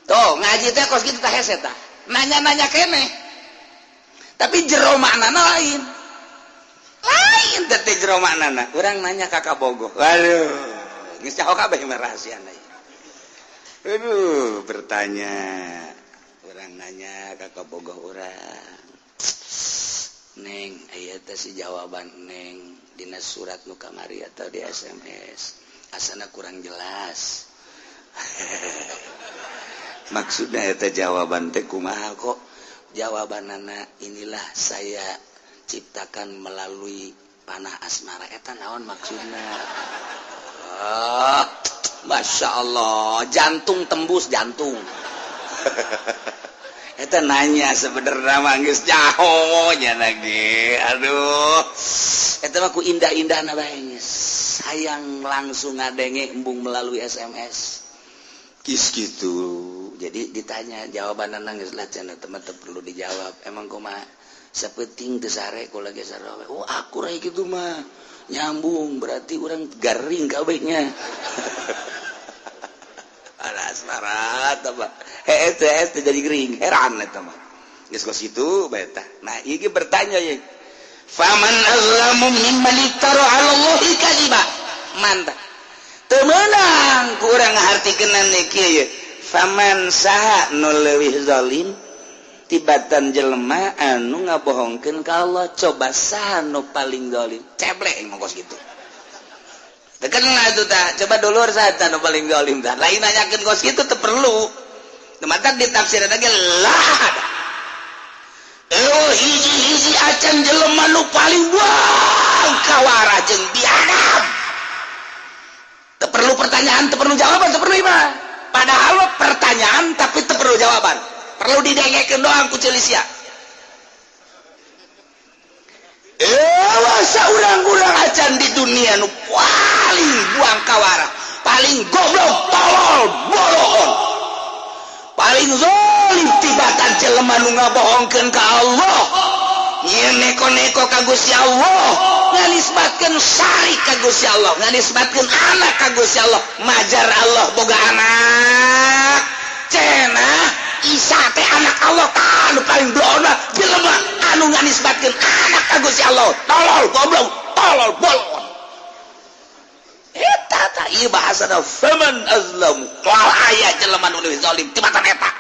Tuh ngaji teh kos kitu tah hese tah. Nanya-nanya keneh. Tapi jero maknana lain. Lain teh jero maknana. Urang nanya ka kabogoh. Waduh, geus nyaho kabeh mah rahasiana. Aduh, bertanya. Urang nanya ka kabogoh urang. Neng, aya teh si jawaban neng dina surat nu kamari atau di SMS. Asana kurang jelas. Maksudnya eta jawaban teh kumaha kok? Jawabanana inilah saya ciptakan melalui panah asmara. Eta naon maksudna? Ah, Masya Allah, jantung tembus jantung. Eta nanya sebenarnya mah geus nyaho nya lagi. Aduh. Eta mah ku indah-indahna bae geus. Sayang langsung ngadenge embung melalui SMS. Kis gitu. Jadi ditanya jawaban geus lah cenah teman teu perlu dijawab. Emang kumaha sapenting teu sare kula ge sarua. Oh akur aya kitu mah. Nyambung berarti urang garing kabehnya. Alas marat apa? Hees teh jadi gering, heran eta mah. Geus kos kitu bae tah. Nah, ieu ge bertanya ye. Faman azlamu mimman iftara 'ala Allahi kadziba. Mantap. Teu meunang ku urang ngahartikeunna kieu ye. Faman saha nu leuwih zalim tibatan jelema anu ngabohongkeun ka Allah, coba saha nu paling zalim? Ceblek mah kos kitu. Tekenlah itu tah, coba dulur saha nu paling zalim tah. Lain nanyakeun kos kitu teu perlu. Mata ditafsiran lagi lah. Oh hiji-hiji acan jelema nu paling buang kawara jeung biadab. Teu perlu pertanyaan, teu perlu jawaban, teu perlu mah. Padahal pertanyaan tapi teu perlu jawaban. Perlu didengekeun doang ku ceuli sia. Saurang-urang acan di dunia nu paling buang kawara, paling goblok, tolol, boloon, paling zalim tibatan jelema nu ngabohongkeun ka Allah, nyeun neko-neko ka Gusti Allah, nganisbatkeun syarik ka Gusti Allah, nganisbatkeun anak ka Gusti Allah, majar Allah boga anak, cenah Isa teh anak Allah, tah nu paling blona jelema anu nganisbatkeun anak ka Gusti Allah, tolol goblok, tolol bolon. Eta tah ieu bahasana faman azlamu, moal aya jelema nu leuwih zalim tibatan eta.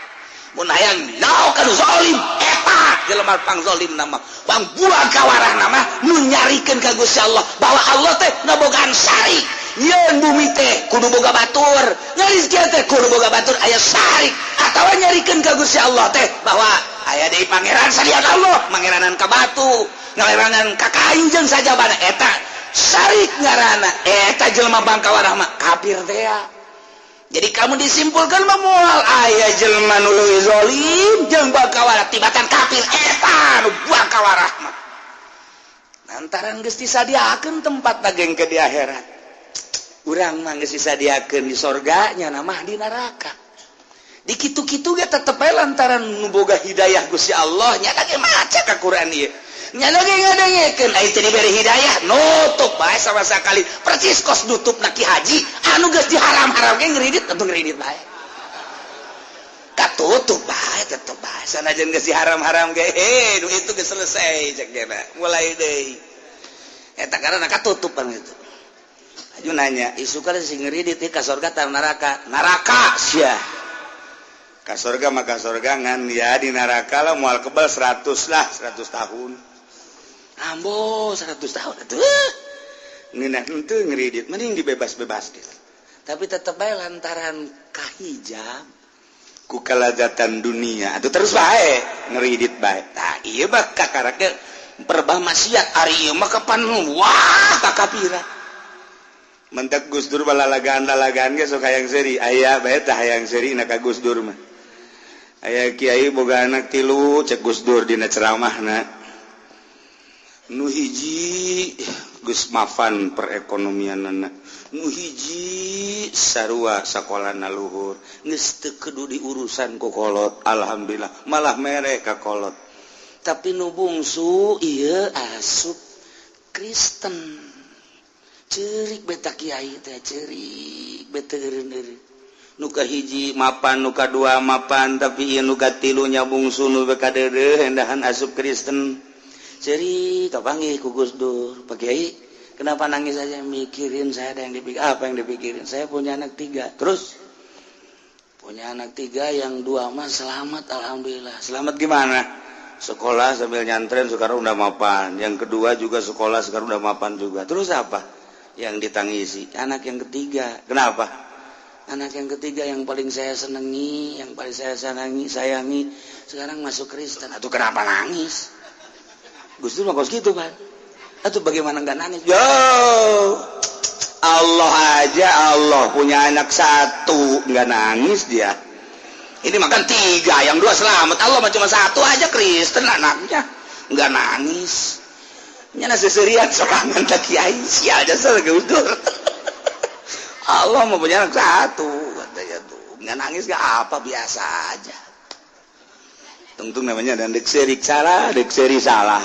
Mun hayang nyaho ka nu zalim eta jelema pang zalim nama, pang buang kawarah nama nu nyarikeun ka Gusti Allah bahwa Allah teh ngabogaan syarik. Yeun bumi teh kudu boga batur, ngarizkian teh kudu boga batur aya syarik, atawa nyarikeun ka Gusti Allah teh bahwa aya deui pangeran salian Allah, mangeranan ka batu, ngeranan ka kayu jeung sajabana eta syarik ngaranna eta jelema bangkawarah mah kafir teh. Jadi kamu disimpulkan mah moal aya jelema nu leuwih zalim jeung bangkawarah tibatan kafir eta nu bangkawarah mah. Lantaran geus disadiakeun tempat daging ke di akhirat. Urang mah geus disadiakeun di sorga nya mah di neraka. Di kitu-kitu ge tetep bae lantaran nu boga hidayah Gusti Allah nya ge maca ka Quran ieu. Nya ge ngadengekeun aya teu dibere hidayah nutup bae sama sakali percis kos nutupna Ki Haji anu geus diharam-haram ge ngridit atuh ngridit bae. Katutup bae tetep bae sanajan geus diharam-haram ge heh nu itu geus selesai cek gena mulai deui. Eta karena katutupan itu. Aju nanya, isu kan sing ngridit ka sorga tar neraka. Neraka sia. Ka surga mah ka surga ngan ya di neraka lah moal kebal 100 lah, 100 tahun. Ambo 100 tahun atuh. Ngeunah henteu ngridit, mending dibebas-bebaskeun. Tapi tetep bae lantaran kahijab ku kalazatan dunia atuh terus bae ngeridit bae. Tah ieu mah kakarake perbah maksiat ari ieu mah kapan wah kakapira. Mentak Gus Dur balalagaan-lalagaan ge sok hayang seuri, aya bae tah hayang seuri na ka Gus Dur mah. Aya kiai boga anak tilu cek Gus Dur dina ceramahna. Nu hiji geus mafan perekonomianana, nu hiji sarua sakolana luhur, geus teu kudu diurusan ku kolot, alhamdulillah malah mere ka kolot. Tapi nu bungsu ieu asup Kristen. Cerik beta kiai teh cerik beta eureun-eureun. Nu kahiji mapan, nu kadua mapan, tapi ieu nu katilu nya bungsu nu kadeudeuh endahan asup Kristen. Cerik kapanggih ku Gus Dur. Pak Kiai, kenapa nangis aja? Mikirin saya ada yang dipikir. Apa yang dipikirin? Saya punya anak 3. Terus punya anak 3 yang 2 mah selamat alhamdulillah. Selamat gimana? Sekolah sambil nyantren sekarang udah mapan. Yang kedua juga sekolah sekarang udah mapan juga. Terus apa yang ditangisi? Anak yang ketiga. Kenapa? Anak yang ketiga yang paling saya senangi, yang paling saya senangi, sayangi, sekarang masuk Kristen. Atau kenapa nangis? Gus Dur mah kos gitu kan. Atau bagaimana nggak nangis? Yo, Allah aja Allah punya anak 1 nggak nangis dia. Ini makan 3, yang 2 selamat. Allah mah cuma 1 aja Kristen anaknya nggak nangis. Nyana seserian sorangan tak kiai sial jasa Gus Dur. Allah mau punya anak 1 katanya tuh nggak nangis nggak apa biasa aja. Tungtung namanya dan dek serik salah, dek seri salah.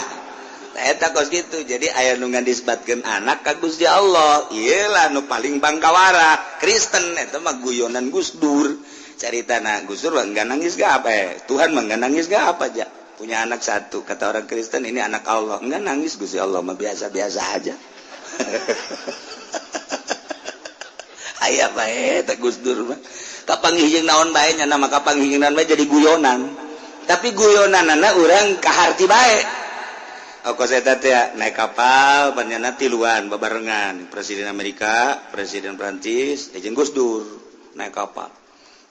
Eta kos gitu. Jadi aya nu ngadisbatkeun anak ka Gusti Allah. Iyalah nu paling bangkawara Kristen eta mah guyonan Gus Dur. Caritana Gus Dur nggak nangis gak apa? Tuhan mah nggak nangis gak apa aja. Punya anak 1, kata orang Kristen ini anak Allah. Nggak nangis Gusti Allah mah biasa-biasa aja. Aya bae eta Gus Dur mah. Kapanggih jeung naon bae nya nama kapanggih jeung naon bae jadi guyonan. Tapi guyonanana urang kaharti bae. Kos eta teh naik kapal banyana tiluan babarengan Presiden Amerika, Presiden Prancis, jeung Gus Dur naik kapal.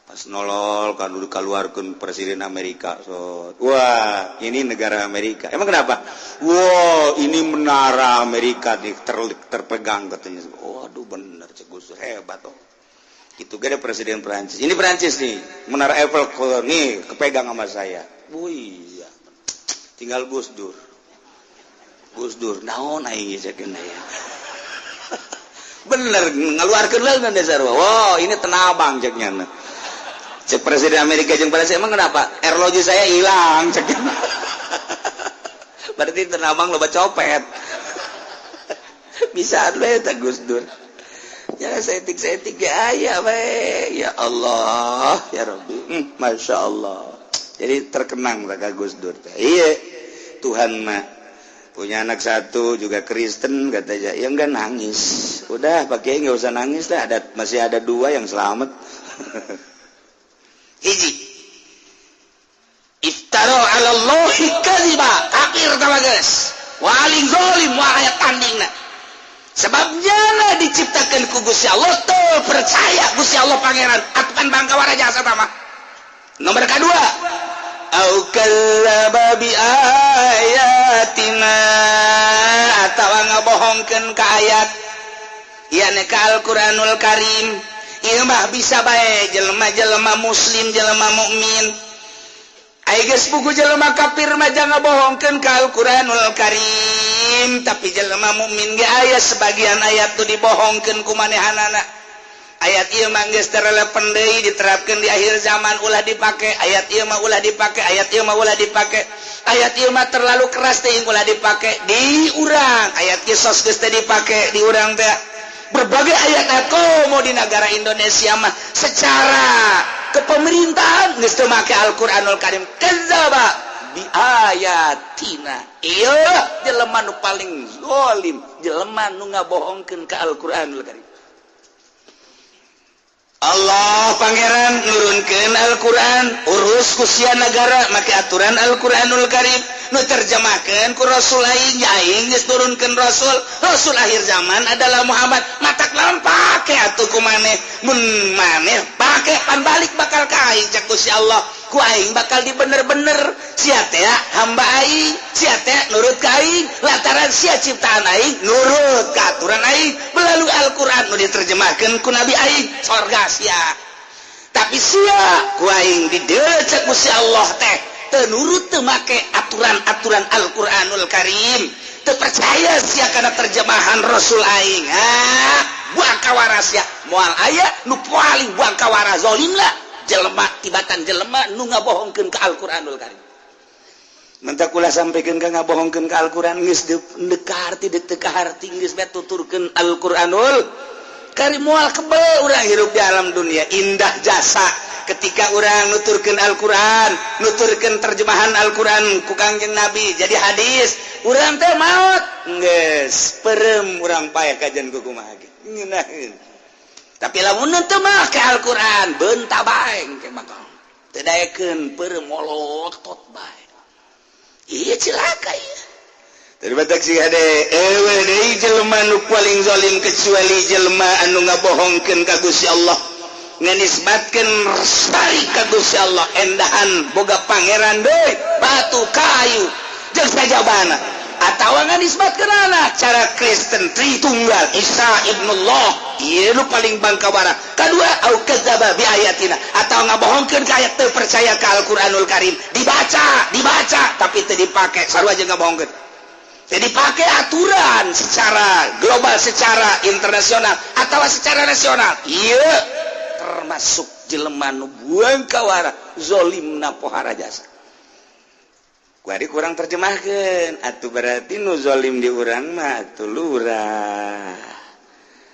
Pas nolol kan udah keluarkan Presiden Amerika. So, wah, ini negara Amerika. Emang kenapa? Wah, ini menara Amerika nih terpegang katanya. Waduh, bener cek Gus Dur hebat oh. Itu gak ada Presiden Prancis. Ini Prancis nih, menara Eiffel nih kepegang sama saya. Wih, iya. Tinggal Gus Dur. Gus Dur, naon aing geus ya. Bener ngeluarkeun leungeun dasar. Wow, ini tenabang cek nya. Cek Presiden Amerika jeung Prancis emang kenapa? Erloji saya hilang cek. Berarti tenabang loba copet. Bisa we eta Gus Dur. Ya setik-setik ya aya we. Ya Allah, ya Rabbi. Masya Allah. Jadi terkenang ka Gus Dur teh. Iya, Tuhan mah punya anak 1 juga Kristen katanya, ya enggak nangis. Udah pakai nggak usah nangis lah, ada masih ada 2 yang selamat. Hiji. Iftara 'ala Allahi kadziba, kafir tama geus. Waling zalim wa aya tandingna. Sebabnya lah diciptakan ku Gusti Allah tuh percaya Gusti Allah pangeran atukan bangkawara jasa tama. Nomor kedua, au kadzdzaba bi ayatina atawa ngabohongkeun ka ayat ieu ka Al-Qur'anul Karim. Ieu mah bisa bae jelema-jelema muslim, jelema mukmin. Ai geus buku jelema kafir mah jangan ngabohongkeun ka Al-Qur'anul Karim, tapi jelema mukmin ge aya sebagian ayat tuh dibohongkeun ku manehanana. Ayat ieu mah geus terelepan deui diterapkeun di akhir zaman ulah dipake, ayat ieu mah ulah dipake, ayat ieu mah ulah dipake, ayat ieu mah terlalu keras teuing ulah dipake di urang, ayat kisos geus teu dipake di urang teh. Berbagai ayat-ayat komo di negara Indonesia mah secara kepemerintahan geus teu make Al-Qur'anul Karim. Kadzdzaba bi ayatina. Ieu jelema nu paling zalim, jelema nu ngabohongkeun ka Al-Qur'anul Karim. Allah Pangeran nurunkeun Al-Qur'an, urus ku sia nagara make aturan Al-Qur'anul Karim, nu terjemahkeun ku Rasul aing, ya aing geus nurunkeun Rasul, Rasul akhir zaman adalah Muhammad. Matak lawan pake atuh ku maneh, mun maneh pake pan balik bakal ka aing cak Gusti Allah, ku aing bakal dibener-bener. Sia teh hamba aing, sia teh nurut ka aing, lantaran sia ciptaan aing nurut ka aturan aing melalui Al-Qur'an nu diterjemahkeun ku Nabi aing, sorga sia. Tapi sia ku aing didecek Gusti Allah teh teu nurut, teu make aturan-aturan Al-Qur'anul Karim, teu percaya sia kana terjemahan Rasul aing, ah buang kawara sia, moal aya nu paling buang kawara zalim lah jelema tibatan jelema nu ngabohongkeun ka Al-Qur'anul Karim. Mentak kula sampaikan ka ngabohongkeun ka Al-Qur'an geus deuk harti deuk teu kaharti geus bae tuturkeun Al-Qur'anul Karim, moal kebel urang hirup di alam dunia. Indah jasa ketika urang nuturkeun Al-Qur'an, nuturkeun terjemahan Al-Qur'an ku Kangjeng Nabi jadi hadis, urang teh maot geus perem urang paeh kajian ku kumaha ge ngeunaheun. Tapi lamun teu make Al-Qur'an beunta bae engke bakal teu daekeun, peureum molotot bae. Iya, cilaka ieu. Daripada si hade ewe deui jelema nu paling zalim kecuali jelema anu ngabohongkeun ka Gusti Allah, nganisbatkeun syarik ka Gusti Allah, endahan boga pangeran deui batu kayu jeung sajabana, atawa nganisbatkeun anak cara Kristen Tritunggal Isa ibnullah. Ieu nu paling bangkawara. Kadua, au kadzdzaba bi ayatina, atawa ngabohongkeun ka ayat, teu percaya ka Al-Qur'anul Karim, dibaca dibaca tapi teu dipake, sarua jeung ngabohongkeun. Jadi pakai aturan secara global, secara internasional atau secara nasional. Iya, termasuk jelema nu buang kawara zolimna pohara jasa. Kuari kurang terjemahkan atuh, berarti nu zolim di urang mah atuh lurah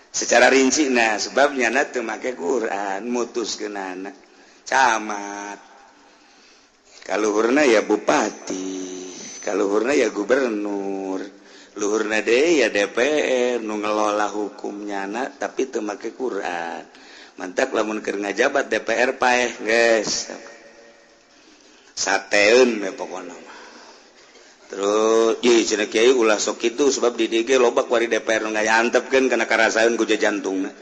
secara rinci. Nah, sebabnya na teu make Quran mutuskeun anak camat, kaluhurna ya bupati, kaluhurna ya gubernur, luhurna deui ya DPR nu ngelola hukum nyana tapi teu make Quran. Mantak lamun keur ngajabat DPR paeh geus sateun we pokona mah. Terus ieu cenah kiai ulah sok kitu, sebab di DG loba kuari DPR nu ngayantepkeun kana karasaeun ku jantungna.